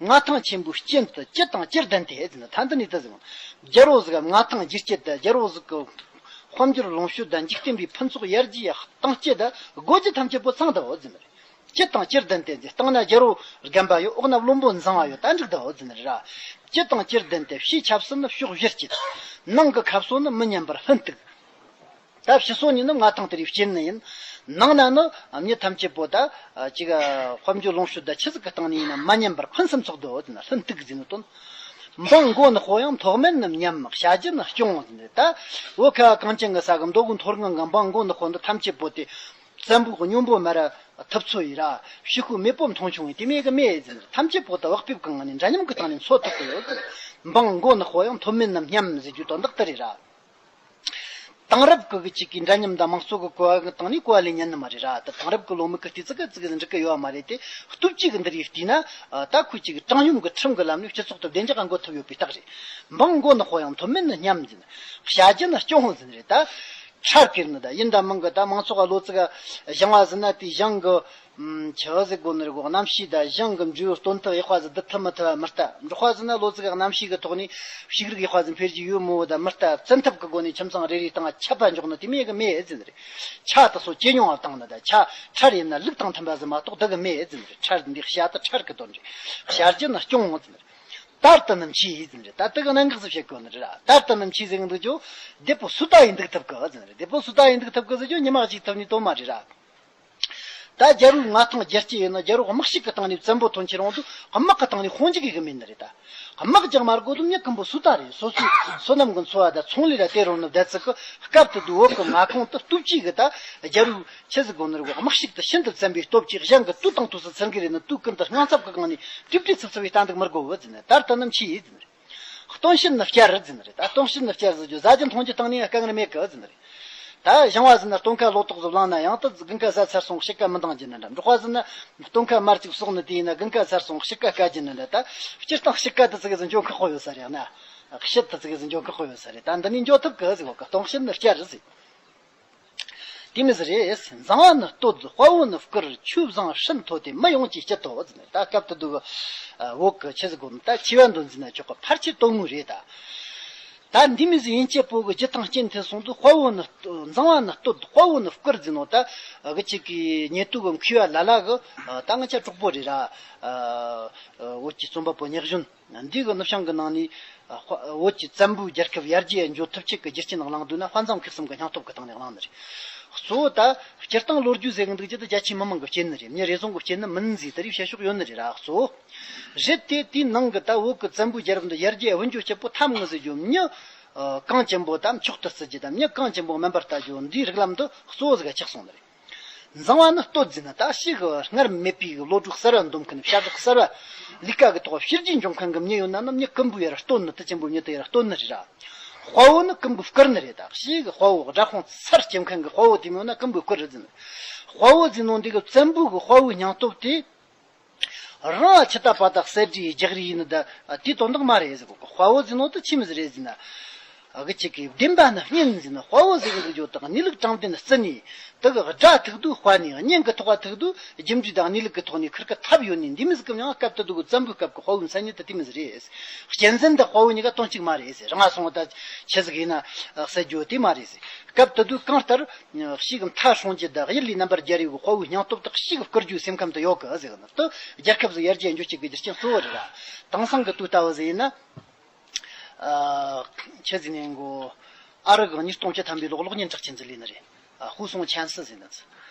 མངའ་ཐང་ཆེན་པོའི་རྐྱེན་དུ་ཅི་དང་ཅི་ལྡན་ཏེ་ཟེར་ན། ད་འདི་ནས་ད་ཟེར། རྒྱལ་པོ་ཟིག་ག་མངའ་ཐང་རྒྱུ་རྐྱེན་དང་། རྒྱལ་པོ་ཟིག་གི་དཔལ་འབྱོར་ལོངས་སྤྱོད་དང་། འཇིག་རྟེན་པའི་ཕུན་ཚོགས་ཡར་རྒྱས་གཏིང་སྐྱེས་དང་། དགོས་རྒྱུ་ཐམས་ཅད་པོ་ཚང་དང་ཟེར་ནི་རེད། ཅི་དང་ཅི་ལྡན་ཏེ་ཟེར། སྟེང་ན་རྒྱལ་པོ་རྒན་པ་ཡོད། འོག་ན་བློན་པོ་བཟང་བ་ཡོད། ད་འགྲིག་དང་ཟེར་ནི་རེད་ར། ཅི་དང་ཅི་ལྡན་ཏེ། ཕྱིའི་ཆབ་སྲིད་ནི་ཕྱོགས་བཞིར་གཅིག། ནང་གི་ཁ་སོ་ནི་མི་ཉམས་པར་ལྷུན་སྟུག། ད་ཕྱི་སོ་ནས་ནི་མངའ་ཐང་དེ་རིགས་སྐྱེད་ནི་ཡིན། ནང་ན་ནི་མྱི་ཐམས་ཅད་པོ་ད་ཅིག་དཔལ་འབྱོར་ལོངས་སྤྱོད་ད་ཆི་ཟིག་གི་སྟེང་ནས་ཡིན་ན་མ་ཉམས་པར་ཕུན་སུམ་ཚོགས་དོ་ཟེར་ན། ལྷུན་སྟུག་ཟེར་ནི་དོན། འབངས་མགོ་ནག་པོ་ཡང་མཐོ་དམན་ནི་སྙམ། བྱ་རྒྱུ་ནི་སྐྱོ་འོང་ཟེར་ནི། ད་བོད་ཁ་བ་གངས་ཅན་གི་ས་གི་མདོ་དབུས་མཐོ་སྒང་གི་འབངས་མགོ་ནག་པོ་འདི་ཐམས་ཅད་པོ་དེ། བཙན་པོའི་སྙོམས་པོ་མ་ར་ཐུབ་ཚོད་ཡིན་ར། ཕྱུག་པོའི་མེས་པོ་མཐོང་ཆུང་ཡིན། དེ་མོ་གི་མེད་ཟེར་ནི། ཐམས་ཅད་པོ་ད་བག་ཕེབས་གི་ངང་ནས་འདྲ་མཉམ་གི་སྟེང་ནས་འཚོ་ཐུབ་ཀྱི་ཡོད། འབངས་མགོ་ནག་པོ་ཡང་མཐོ་དམན་ནི་སྙམ་ཟེར་རྒྱུ་དོན་དག་དེ་རེད་ར། དེང་རབས་ཀྱི་གཅིག་གི་འདྲ་མཉམ་དང་དམངས་གཙོ་གི་གོ་བ་གི་སྟེང་ནས་གོ་བ་ལེན་ཉན་ནི་མ་རེད་ར། ད་དེང་རབས་ཀྱི་བློ་མིག་གིས་བལྟས་ཙི་གེ་ཙི་གེ་འགྲིག་གི་ཡོད་མ་རེད་དེ། སྟོབས་གཅིག་གི་འདི་རིགས་བལྟས་ན། ད་ཁོས་གཅིག་དྲང་སྙོམས་ཀྱི་ཁྲིམས་ཀྱི་ལམ་ནས་སྤྱི་ཚོགས་དེ་བདེ་འཇགས་འགོད་ཐུབ་ཡོད་པའི་རྟགས་རེད། འབངས་མགོ་ནག་པོ་ཡང་མཐོ་དམན་ནི་སྙམ་ཟེར་ནི། བྱ་རྒྱུ་ནི་སྐྱོ་འོང་ཟེར་ནི་རེད་ད། ཁྲར་གྱུར་ནི་ད་ཡིན་ད་མིན་གི་ད་མང་ཚོགས་ལ་ལོ་ཙིག་ག་བཞེངས་པ་ཟིན་ན་དེའི་བཞེངས་གི་ཆི་ཟིག་གོ་ནི་རེད་གོ། གནམ་གཤིས་ད་བཞེངས་གི་འབྲས་བུ་སྟོན་ཐབས་ཡག་པ་ཟིག་བསྡུ་ཐུབ་མི་ཐུབ་པ་མི་ལྟ། འབྲོག་པ་ཟིན་ན་ལོ་ཙིག་ག་གནམ་གཤིས་གི་ཐོག་ནས་ཕྱུགས་རིགས་ཡག་པ་ཟིག་འཕེལ་རྒྱུ་ཡོད་མོ་ད་མི་ལྟ། བཙན་ཐབས་གི་སྒོ་ནས་ཁྱིམ་ཚང་རེ་རེའི་སྟེང་ཆད་པ་འཇོག་ནི་དེ་མོ་གི་མེད་ཟིན་རེད། ཆ་དེ་ཚོ་ཇེ་ཉུང་བ་བཏང་ནི་ད་ཆ་ཁྲར་ཡིན་ན་ལུགས་དང་མཐུན་པ་ཟིག་མ་གཏོགས་བསྡུ་གི་མེད་ཟིན་རེད། ཁྲར་འདི་བཤད་ད་ཁྲར་གི་དོན་རེད། བཤད་རྒྱུ་ནི་སྐྱོང་ཟིན་རེད། དར་དུ་ནི་མཆིས་ཟིན་རེད། ད་དེ་གི་གནད་འགག་ཟིག་བཤད་གོ་ནི་རེད། དར་དུ་ནི་མཆིས་ཟེར་གི་འདུག་ཅོ། བདེ་པོ་སུ་ད་ཡིན་འདུག་ཐུབ་གི་ཟིན་རེད། བདེ་པོ་སུ་ད་ཡིན་འདུག་ཐུབ་གི་ཟེར་ཅོ་ཉི་མ་གཅིག་ཐུབ་ནི་དོན་མ་རེད་ར། ད་རྒྱལ་པོའི་མངའ་ཐང་རྒྱལ་སྤྱི་ཡིན་ན་རྒྱལ་པོ་དམག་ཤུགས་ཀྱི་སྟེང་ནས་བཙན་པོ་ཐོན་ཁྱེར་འོང་དུས་དམག་གི་སྟེང་ནས་དཔུང་འཇུག་གི་གི་མིན་ནི་རེད་ད། དམག་རྒྱག་མ་དགོས་དུས་མྱི་ཀུན་པོ་སུ་ད་རེད། སོ་སོའི་བསོད་ནམས་ཀྱི་འཚོ་བ་ད་ཚོང་ལས་ལ་དེ་རུང་ནི་བསྡད་ཚིག་གི་སྐབས་དེ་དུས་བོད་ཀྱི་མངའ་ཁོངས་དུ་སྟོབས་ཆེ་གི་ད་རྒྱལ་པོའི་ཆི་ཟིག་གོ་ནི་རེད་གོ། དམག་ཤུགས་དེ་ཤིན་ཏུ་བཙན་པོའི་སྟོབས་ཀྱིས་གཞན་གྱི་དུས་དང་དུས་སུ་ཚུར་འགུལ་རེད་ནི་དུས་ཀུན་ཏུ་དངངས་འཚབ་ཀྱི་སྒང་ནས་ཀྲིབ་ཀྲིབ་ཚིབ་ཚིབ་བའི་གཏན་འདུག་མི་དགོས་བུ་ཟིན་ནི་དར་དུ་ནི་མཆིས་ཡིད་ཟིན་རེད། སྟོན་བྱེད་ནི་བསྐྱར་ཟིན་རེད། ད་སྟོན་བྱེད་ནི་བསྐྱར་ཟེར་རྒྱུ་ཟ་རྒྱུ་འཐུང་རྒྱུ་བཏང་ནས་དཀའ་ངལ་མེད་གི་ཟིན་རེད། ད་བཞེངས་པ་ཟིན་ན་སྟོན་ཁ་ལོ་ཏོག་ཟིག་བླངས་ན་ཡང་ད་དགུན་ཁ་ཟ་ཚར་སོང་དཔྱིད་ཀ་མི་འདང་རྒྱུ་ནི་འདྲ། འབྲོག་པ་ཟིན་ན་སྟོན་ཁ་མར་ཅིག་གསོག་ནི་དེ་ཡིན་ན་དགུན་ཁ་ཚར་སོང་དཔྱིད་ཀ་དཀའ་རྒྱུ་ནི་འདྲ། ད་སྤྱིར་བཏང་དཔྱིད་ཀ་དེ་ཚིག་ཟིན་འཇོག་ཁག་པོ་ཡོད་ས་རེད་ན། དཔྱིད་དེ་ཚིག་ཟིན་འཇོག་ཁག་པོ་ཡོད་ས་རེད། ད་འདི་ནས་འཇོག་ཐུབ་གི་ཟིག་གོ་གི། སྟོན་བྱེད་ནི་བསྐྱར་ཟིན། དེ་མི་ཟེར་རེད། མཛངས་པ་ནི་བསྟོད་དཔའ་བོ་ནི་བཀུར། ཆོས་བཟང་སྲིད་མཐོ་སྟེ་མི་ཡོངས་ཀྱི་སྐྱིད་དོ་ཟེར་ནས། ད་སྐབས་དེ་དུས་ཀྱི་བོད་ཀྱི་ཆི་ཟིག་གོ་ནི་ད་ཆེ་བ་འདོན་ཟིན་ན་ཆོག་གི། ཕལ་ཆེར་དོན་དངོས་རེད་ད། ད་འདི་མི་ཟེར་ཡིན་གཅིག་པོ་གི་རྒྱུ་དང་རྐྱེན་ཐེ་སོང་དུ་དཔའ་བོ་ནི་བསྟོད། མཛངས་པ་ནི་བསྟོད་དཔའ་བོ་ནི་བཀུར་ཟེར་ནོ། ད་གི་ཅིག་གི་ཉེ་དུས་ཀྱི་མཁས་པ་ལ་ལ་གི་ད་ང་ཆ་གྲོགས་པོ་རེད་ར། བོད་ཀྱི་རྩོམ་པ་པོ་ཉག་གཞོན། འདི་གི་ནུབ་བྱང་གི་ནང་ནས་ཨ་ཧྥ་བོད་ཀྱི་བཙན་པོའི་རྒྱལ་ཁབ་ཡར་རྒྱས་འགྱོ་ཐུབ་ཆེད་ཀྱི་རྒྱུ་རྐྱེན་གླེང་འདུག་ན་དཔའ་མཛངས་མཁས་གསུམ་གྱི་སྙིང་སྟོབས་ཀྱི་སྟེང་ནས་གླེང་ནི་རེད། གཙོ་བོ་ད་སྤྱིར་བཏང་ལོ་རྒྱུས་ཟེར་གི་འདུག་རྒྱུ་དེ་རྒྱ་ཆེའི་མི་མང་གི་རྐྱེན་ནི་རེད། མྱི་རེ་ཟུང་གི་རྐྱེན་ནི་མིན་ཟེར་དེ་རིགས་བཤད་ཕྱོགས་ཡོད་ནི་རེད་ར། གཙོ་བོ་རེད་དེ། དེའི་ནང་གི་ད་བོད་ཀྱི་བཙན་པོའི་རྒྱལ་རབས་འདི་ཡར་རྒྱས་འོས་འགྱོ་སྐྱིད་པོ་ཐབས་ངོ་ཟེར་རྒྱུ་མྱི་ཨ་གང་ཅན་པོ་ད་མཆོག་ཏུ་བརྩི་རྒྱུ་དང་མྱི་གང་ཅན་པོ་དམན་པར་ལྟ་རྒྱུ་འདིའི་རིགས་ལམ་འདི་གཙོ་བོ་ཟིག་ག་ཆགས་སོང་ནི་རེད། མཛངས་པ་ནི་བསྟོད་ཟེར་ན་ད་ཞིག་གི་སྔར་མེད་པའི་གི་བློ་གྲོས་གསར་བ་འདོམས་མཁན། བྱ་གྲོགས་གསར་བ་ལས་ཀ་གི་ཐོག་ཕྱི་རྒྱུ་འཇོག་མཁན་གི་མྱི་ཡོད་ན་ནི་མྱི་ཀུན་པོ་ཡར་བསྟོད་ནི། དེ་ཅན་པོ་མྱི་དེ་ཡར་བསྟོད་ནི་རེད་ར། དཔའ་བོ་ནི་ཀུན་པོ་བཀུར་ནི་རེད་ད། ཞིག་གི་དཔའ་བོ་དགྲ་དཔུང་ཚར་སྐྱེལ་མཁན་གི་དཔའ་བོ་དེ་མོ་ན་ཀུན་པོ་བཀུར་རེད་ཟེར་ནི། དཔའ་བོ་ཟེར་ནོ་འདི་གི་བཙན་པོ་གི་དཔའ་བོའི་སྙིང་སྟོབས་དེ། རང་ལ་ཆི་ལྟ་བ་དག་གསེར་བྲིས་རྒྱག་རེས་ཡིན་ནི་ད། དེའི་དོན་དག་མ་རེད་ཟེར་གོ། དཔའ་བོ་ཟེར་ནོ་ད་ཆི་མི་ཟིག་རེད་ཟེར་ན། གི་ཅིག་གི་བདེན་པ་ནི་སྙིང་ཟེར་ན། དཔའ་བོ་ཟེར་གི་འདུག་རྒྱུ་དག་གནས་ལུགས་དྲང་བདེན་རྩི་ནས། དེ་གི་དགྲ་ཐུག་དུས་དཔའ་ནས། གཉེན་གི་ཐོག་ཐུག་དུས་རྒྱུ་འབྲས་དང་གནས་ལུགས་གི་ཐོག་ནས་ཁུར་གི་ཐབས་ཡོད་ནས། འདི་མི་ཟིག་གི་མྱིང་སྐབས་དེ་དུས་གི་བཙན་པོའི་སྐབས་གི་དཔའ་བོའི་མཚན་ཉིད་དེ་དེ་མི་ཟིག་རེད། གཅན་གཟན་དང་དཔའ་བོ་གཉིས་ཀ་དོན་གཅིག་མ་རེད་ཟེར། རང་སོང་ད་ཆི་ཟིག་ཡིན་ན་ཟེར་རྒྱུ་དེ་མ་རེད་ཟེར། སྐབས་དེ་དུས་གང་ལྟར། གཤིས་ཀྱི་མཐའ་སྲུང་རྒྱུ་དང་གཡུལ་ལས་རྣམ་པར་རྒྱལ་བའི་དཔའ་བོའི་སྙིང་སྟོབས་དག་གཤིས་ཀྱི་བསྐུལ་རྒྱུའི་སེམས་ཁམས་དུ་ཡོད་གི་ཟེར་གི་ནི་དུ་རྒྱལ་ཁབ་ཟིག་ཡར་རྒྱས་འགྱོ་བྱེད་ཀྱི་རྒྱུ་རྐྱེན་གཙོ་བོ་རེད་ར། དེང་སང་གི་དུས་ལྟ་བུ་ཟིག་ཡིན་ན། ཨ་ཆི་ཟིག་ནས་གོ། ཨ་རི་གི་ཉིས་སྟོང་བཅུ་ཐམ་པའི་ལོ་གློག་བརྙན་གྲགས་ཆེན་ཟིག་ལས་ནི་རེད། ཨ་ཧུ་སུང་ཆན་སི་ཟེར་ནི་ཚོ།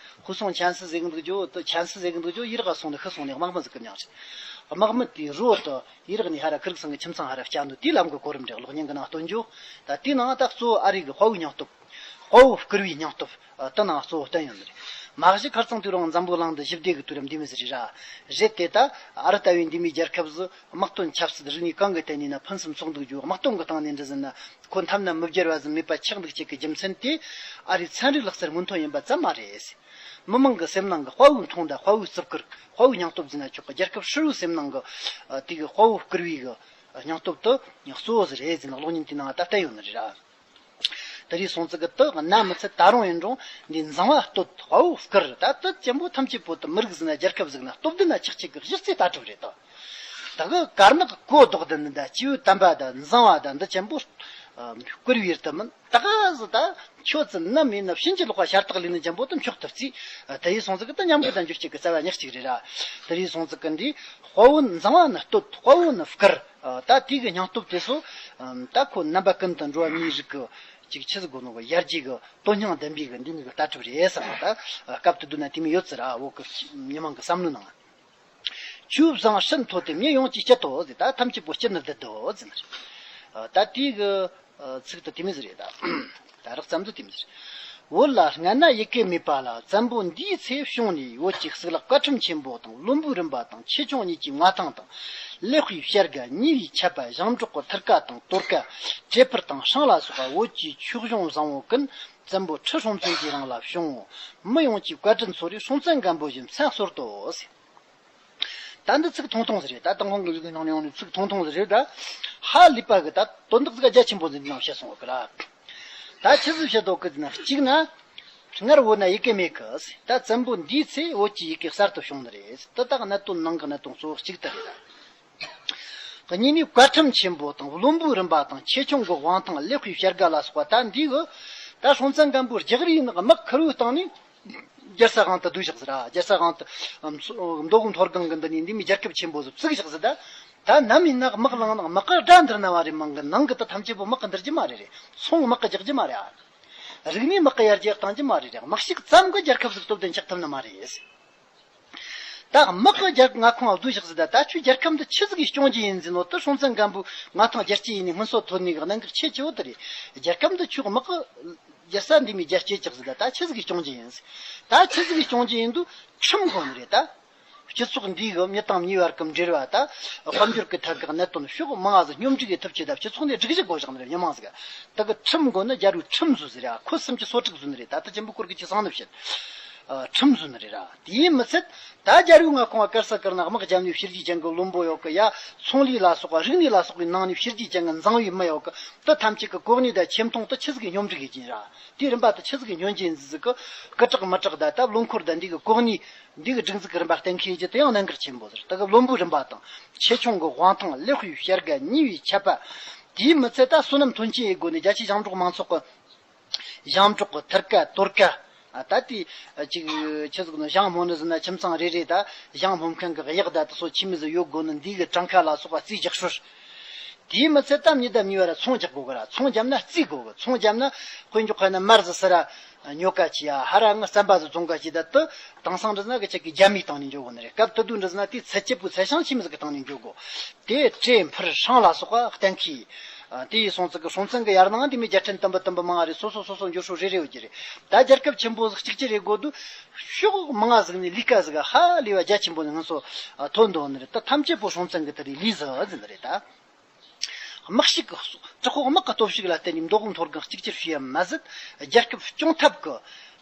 ཧུ་སུང་ཆན་སི་ཟེར་གི་འདུག་རྒྱུ་དུ་ཆན་སི་ཟེར་གི་འདུག་རྒྱུ་ཡི་རག་སོང་ནི་ཤི་སོང་ནི་དམག་མི་ཟིག་གི་མྱིང་རེད། དམག་མི་དེའི་རོ་དུ་ཡི་རག་ནས་ཧ་ར་ཁུར་གི་སང་གི་ཁྱིམ་ཚང་ཧ་ར་བསྐྱལ་འདུག་དེའི་ལམ་གི་གོ་རིམ་རེད། གློག་བརྙན་གི་ནང་སྟོན་རྒྱུ། ད་དེའི་ནང་ད་གཙོ་བོ་ཨ་རི་གི་དཔའ་བོའི་སྙིང་སྟོབས། དཔའ་བོ་བསྐུལ་བའི་སྙིང་སྟོབས། ཨ་དེ་ནང་གཙོ་བོ་བསྟན་ཡོད་ནི་རེད། མ་གཞི་ཁར་ཚང་དུས་རང་འཛམ་བུ་གླིང་འདི་ཞི་བདེ་གི་དུས་རབས་འདི་མི་ཟིག་རེད་ར། རེད་དེ་ད་ཨ་རི་ལྟ་བུའི་འདི་མིའི་རྒྱལ་ཁབ་ཟིག་དམག་དོན་ཆབ་སྲིད་རིག་གནས་གང་གི་ཐད་ནས་ན་ཕུན་སུམ་ཚོགས་འདུག་རྒྱུ། དམག་དོན་གི་སྟེང་ནས་འདྲི་ཟིན་ན་ཁོ་འཐབ་ན་མི་བརྒྱལ་བ་ཟིག་མེད་པ་ཆགས་འདུག་ཅིག་གི་རྒྱུ་མཚན་དེ། ཨ་རིའི་ཚན་རིག་ལག་རྩལ་སྔོན་ཐོན་ཡིན་པ་ཙམ་མ་རེད། མི་མང་གི་སེམས་ནང་གི་དཔའ་བོའི་མཐོང་ཟླ། དཔའ་བོའི་བརྩི་བཀུར། དཔའ་བོའི་སྙིང་སྟོབས་ཟེར་ན་ཆོག་གི། རྒྱལ་ཁབ་ཧྲིལ་བོའི་སེམས་ནང་གི་ཨ་དེ་གི་དཔའ་བོ་བསྐུལ་བའི་གི་སྙིང་སྟོབས་དེ་གཙོ་བོ་ཟིག་རེད་ཟེར་ནས་གློག་བརྙན་དེའི་ནང་ད་བསྟན་ཡོད་ནི་རེད་ར། དེ་རིགས་སོང་ཙི་གི་དེ་གནའ་མི་ཚད་ད་རུང་ཡིན་རུང་འདི་མཛངས་པ་བསྟོད། དཔའ་བོ་བསྐུལ། ད་དེ་ཅན་པོ་ཐམས་ཅད་པོ་དེ་མི་རིགས་ཟིག་ན་རྒྱལ་ཁབ་ཟིག་ན་སྟོབས་ལྡན་ན་ཆགས་བྱེད་ཀྱི་གཞི་རྩའི་ལྟ་གྲུབ་རེད་དོ། ད་གི་དཀར་ནག་གོ་ལྡོག་ལྡན་ད་སྐྱེས་བུ་དམ་པ་ད་མཛངས་པ་ད་འདི་ཅན་པོ་བསྐུལ་བའི་རིགས་དེ་མིན། ད་ག་ཟི་ད་ཁྱོད་ཚོ་ནམ་ཡིན་ན་ཕྱིན་ཅི་ལོག་པ་ཤ་སྟག་ལས་ནི་ཅན་པོ་དེ་མཆོག་ཏུ་བརྩི། དེ་ཡིས་སོང་ཙི་གི་ད་མཉམ་གི་ད་འཇུ་གཅིག་གི་རྩ་བ་ཉག་གཅིག་རེད་ར། དེ་ཡིས་སོང་ཙི་གི་འདི་དཔའ་བོ་མཛངས་པ་ནི་བསྟོད། དཔའ་བོ་ནི་བསྐུལ། ད་དེ་གི་སྙིང་སྟོབས་དེ་ཚོ་ད་ཁོ་རྣམ་པ་ཀུན་ཏུ་འགྲོ་བ་མིའི་རིགས་ཀྱི་ཅིག་ཆི་ཟིག་གོ་ནོ་གི་ཡར་རྒྱས་ཀྱི་དོན་སྙིང་ལྡན་པའི་གི་འདི་ནི་གི་ལྟ་གྲུབ་རེད་བསམ་པ། ད་སྐབས་དེ་དུས་ན་དེ་མོ་ཡོད་ཟེར་ར། བོད་ཀྱི་མི་མང་གི་བསམ་བློའི་ནང་། ཆོས་བཟང་སྲིད་མཐོ་སྟེ་མྱི་ཡོངས་ཀྱི་སྐྱིད་དོ་ཟེར། ད་ཐམས་ཅད་པོ་སྐྱིད་ནི་བདེ་དོ་ཟེར་ནི་རེད། ད་དེའི་གི་ཚིག་དེ་དེ་མོ་ཟིག་རེད་ད། ད་རགས་ཙམ་དུ་དེ་མོ་ཟིག་རེད། བོད་ལ་སྔ་ན་ཡི་གེ་མེད་པ་ལ། བཙན་པོ་འདིའི་ཚེ་བྱུང་ནས། བོད་ཀྱི་གཙུག་ལག་བཀའ་ཁྲིམས་ཆེན་པོ་དང་། བློན་པོའི་རིམ་པ་དང་། ཆོས་སྐྱོང་གཉིས་ཀྱི་མངའ་ཐང་དང་། ལེགས་པའི་བྱ་དགའ་ཉེས་པའི་ཆད་པ། ཞིང་འབྲོག་གི་ཐར་ཀ་དང་དོར་ཀ། བྲེ་འཕུར་དང་ཧྲང་ལ་སོགས་པ་བོད་ཀྱི་ཆོས་གཞུང་བཟང་བོ་ཀུན། བཙན་པོ་ཁྲི་སྲོང་བཙན་གྱི་རིང་ལ་བྱུང་། མི་ཡོངས་ཀྱི་བཀའ་དྲིན་ཚོར་རེ། སྲོང་བཙན་སྒམ་པོ་བཞིན་མཚན་གསོལ་ཏོ་ཟེར། ད་འདི་ཚིག་ཐུང་ཐུང་ཟིག་རེད། ད་དང་ཁོང་གི་ཡི་གེ་ནང་ནས་ཡོང་ནས་ཚིག་ཐུང་ཐུང་ཟིག་རེད། ད་ཧ་ལས་པ་གི་ད་དོན་དག་ཟིག་རྒྱ་ཆེན་པོ་ཟིག་འདི་ནང་བཤད་སོང་བ་གི་ར། ད་ཆི་ཟིག་བཤད་དོ་གི་ཟེར་ན། གཅིག་ན། སྔར་བོད་ན་ཡི་གེ་མེད་གི། ད་བཙན་པོ་འདིའི་ཚེ་བོད་ཀྱི་ཡི་གེ་གསར་དུ་བྱུང་ནི་རེད། དེ་དག་གནད་དོན་ནང་གི་གནད་དོན་གཙོ་བོ་གཅིག་དེ་རེད། གཉིས་ནི་བཀའ་ཁྲིམས་ཆེན་པོ་དང་བློན་པོའི་རིམ་པ་དང་ཆེ་ཆུང་གི་དབང་ཐང་ལེགས་པའི་བྱ་དགའ་ལ་སོགས་པ། ད་འདི་གི་ད་སྲོང་བཙན་སྒམ་པོའི་རྒྱག་རེས་ནག་དམག་ཁུར་བའི་སྟེང་ནས། རྒྱལ་ས་དབང་དུ་བསྡུས་བཞག་ཟེར་ར། རྒྱལ་ས་དབང་དུ་ཨམ་སོ་མདོ་དབུས་མཐོ་སྒང་གི་འདི་ནས་འདི་མོའི་རྒྱལ་ཁབ་ཆེན་པོ་ཟིག་བཙུགས་བཞག་ཟེར། ད་ད་ནམ་ཡིན་ན་དམག་ལངས་ན་དམག་གི་དགྲ་འདུལ་ན་བ་རེད། མང་གི་ནང་གི་ད་ཐམས་ཅད་པོ་དམག་གིས་འདུལ་རྒྱུ་མ་རེད་རེད། ཚོང་དམག་གིས་རྒྱག་རྒྱུ་མ་རེད་ཨ། རིག་གནས་དམག་གིས་ཡར་རྒྱས་གཏང་རྒྱུ་མ་རེད་རེད། དམག་ཤུགས་ཙམ་གིས་རྒྱལ་ཁབ་ཟིག་སྟོབས་ལྡན་ཆགས་ཐུབ་ནི་མ་རེད། ད་དམག་གི་རྒྱལ་མངའ་ཁོངས་བསྡུས་བཞག་ཟེར། ད་ད་ཁྱོད་རྒྱལ་ཁབ་འདི་ཆི་ཟིག་གིས་སྐྱོང་རྒྱུ་ཡིན་ཟེར་ནོ། ད་སྲོང་བཙན་སྒམ་པོའི་མངའ་ཐང་རྒྱ་སྐྱེད་ཡས་ནས་སྔོན་སོ་ཐོན་ནས་གི་གནད་འགག་ཆེ་ཆེ་བོ་དེ་རེད། རྒྱལ་ཁབ་འདི་ཁྱོད་དམག་གི་རྒྱལ་ས་འདི་མོའི་རྒྱ་སྐྱེད་བཞག་ཟེར། ད་ད་ཆི་ཟིག་གིས་སྐྱོང་རྒྱུ་ཡིན་ཟེར། ད་ཆི་ཟིག་གིས་སྐྱོང་རྒྱུ་ཡིན་དུས་ཁྲིམས་དགོས་ནི་རེད་ད། སྤྱི་ཚོགས་འདིའི་གི་མྱི་དང་མྱིའི་བར་གྱི་འབྲེལ་བ་ད། དཔལ་འབྱོར་གྱི་ཐད་ཀྱི་གནད་དོན་ཕྱོགས་མང་ང་ཟིག་སྙོམས་སྒྲིག་ཡེད་ཐུབ་ཆེད་ད་སྤྱི་ཚོགས་འདི་སྒྲིག་གཞི་དགོས་བཞག་ནི་རེད། མྱི་མང་ཟིག་ད་གི་ཁྲིམས་དགོས་ནི་རྒྱལ་པོའི་ཁྲིམས་བཟོ་ཟེར་ར། ཁོ་སུམ་ཅུ་སོ་དྲུག་བཟོ་ནི་རེད། ད་ལྟ་ཆེན་པོ་སྐོར་གྱི་ཅི་གསང་ནི་བཤད། ཨ། ཁྲིམས་བཟོ་ནི་རེད་ར། དེ་མི་ཚད། ད་རྒྱལ་པོའི་མངའ་ཁོངས་བ་དཀར་ས་དཀར་ནག་དམག་རྒྱབ་ནས་བྱས་རྗེས་ཅན་གི་བློན་པོ་ཡོད་གི་ཡ། ཚོང་ལས་ལ་སོགས་པ་རིག་གནས་ལ་སོགས་པའི་ནང་ནས་བྱས་རྗེས་ཅན་གི་འཛིང་བའི་མི་ཡོད་གི། དེ་ཐམས་ཅད་ཀྱི་གོ་གནས་དང་ཆེ་མཐོང་དེ་ཆི་ཟིག་གིས་སྙོམས་སྒྲིག་ཡེད་ཀྱི་ཡིན་ར། དེའི་རིམ་པ་དེ་ཆི་ཟིག་གིས་སྙོམས་རྒྱུ་ཡིན་ཟིག་གི། སྐུ་དྲག་མི་དྲག་ད་ད་བློན་འཁོར་ད་འདི་གི་གོ་གནས། འདི་གི་སྒྲིག་འཛུགས་ཀྱི་རིམ་པ་གཏན་འཁེལ་རྒྱུ་དེ་ཡང་གནད་འགག་ཆེན་པོ་ཟེར། ད་གི་བློན་པོའི་རིམ་པ་དང་། ཆེ་ཆུང་གི་དབང་ཐང་། ལེགས་པའི་བྱ་དགའ། ཉེས་པའི་ཆད་པ། དེའི་མི་ཚད་ད་བསོད་ནམས་མཐུན་རྐྱེན་ཡོད་དགོས་ནི། རྒྱ་ཆེའི་ཞིང་འབྲོག་མང་ཚོགས་ཀྱི། ཞིང་འབྲོག་གི་ཐར་ཀ་དོར་ཀ། ཨ། ད་དེ་ཅིག་ཆི་ཟིག་ནི་ཞིང་རྨོ་ནི་ཟེར་ན་ཁྱིམ་ཚང་རེ་རེ་ད་ཞིང་རྨོ་མཁན་གི་གཡག་ད་དེ་ཚོ་ཆི་མོ་ཟིག་ཡོད་དགོས་ནི། འདི་གི་གྲངས་ཀ་ལ་སོགས་པ་རྩིས་རྒྱག་ཞོར། དེའི་མི་ཚད་ད་མྱི་དང་མྱི་བར་ཚོང་རྒྱག་དགོས་གི་ར། ཚོང་བརྒྱབ་ན་རྩིས་དགོས་གི། ཚོང་བརྒྱབ་ན་དཔེ་འཇོག་ཁ་ན་མར་ཟིག་ཟེར་ར། ཉོ་ཀ་ཅི་ཡ་ཧ་ར་ང་རྩམ་པ་ཟིག་བཙོང་ཀ་ཅི་ད་དུ། དེང་སང་འདྲི་ཟེར་ན་གི་ཅིག་གི་རྒྱ་མིའི་སྟེང་ནས་འཇོག་གོ་ནི་རེད། སྐབས་དེ་དུས་འདྲི་ཟེར་ན་དེའི་ཚད་སྐྱིད་པོའི་ཚད་ཞིང་ཆེན་མོ་ཟིག་གི་སྟེང་ནས་འཇོག་གོ། དེ་སྤྲེལ་འཕུར་སྲང་ལ་སོགས་པ་གཏན་འཁེལ། ཨ། དེ་ཡི་སོང་ཙི་གི་སྲོང་བཙན་གི་ཡར་ནང་དེ་མོའི་རྒྱལ་ཕྲན་དུམ་བུ་དུམ་བུ་མང་ང་རེ་སོ་སོ་སོ་སོ་འགྱུར་ཤོག་རེ་རེ་ཡོད་ཀྱི་རེད། ད་རྒྱལ་ཁབ་ཆེན་པོ་ཟིག་གཅིག་གྱུར་རེ་དགོས་དུས། ཕྱོགས་མང་ང་ཟིག་ནས་ལས་ཀ་ཟིག་ཧ་ལས་པ་རྒྱ་ཆེན་པོ་ནས་སྔོན་སོ། ཨ། ཐོན་འདུག་ནི་རེད། ད་ཐམས་ཅད་པོ་སྲོང་བཙན་གི་དེ་རེད་ལས་ཟིག་ཟིན་ནི་རེད་ད། དམག་ཤུགས་ཀྱི་དྲག་པོ་དམག་གི་སྟོབས་ཤུགས་ལ་བརྟེན་ནས་མདོ་དབུས་མཐོ་སྒང་གཅིག་གྱུར་བྱས་ཡ་མ་ཟད། རྒྱལ་ཁབ་སྐྱོང་ཐབས་ཀྱི།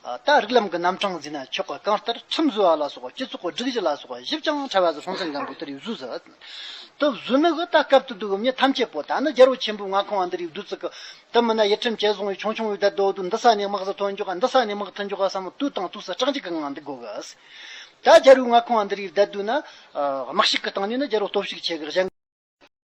ཨ། ད་རིགས་ལམ་གྱི་རྣམ་གྲངས་ཟེར་ན་ཆོག་གི། གང་ལྟར་ཁྲིམས་བཟོ་བ་ལ་སོགས། སྤྱི་ཚོགས་ཀྱི་སྒྲིག་གཞི་ལ་སོགས་ཞིབ་ཅིང་ཕྲ་བ་ཟིག་སྲོང་བཙན་སྒམ་པོས་དེ་རིགས་བཟོས་ཟིག། དེ་བཟོས་ནི་གི་ད་སྐབས་དེ་དུས་ཀྱི་མྱི་ཐམས་ཅད་པོ། ད་ནི་རྒྱལ་པོ་ཆེན་པོའི་མངའ་ཁོངས་པ་འདི་རིགས་བསྡུས་ཙི་གི། དེ་མིན་ན་ཡུལ་ཁྲིམས་བཅད་བཟུང་བའི་ཆུང་ཆུང་བའི་བསྡད་དོ་དུས། འདི་ས་ནས་དམག་ཟིག་ཐོན་འཇོག་ག་འདི་ས་ནས་དམག་ཐོན་འཇོག་ག་བསམ། དུས་དང་དུས་སུ་སྐྲག་འཇིགས་ཀྱི་ངང་འདུག་དགོས་གི། ད་རྒྱལ་པོའི་མངའ་ཁོངས་པ་འདི་རིགས་བསྡད་དུས་ན། ཨ། དམག་ཤུགས་ཀྱི་སྟེང་ནས་ནི་རྒྱལ་པོ་སྟོབས་ཤུགས་ཆེ་གི། གཞན།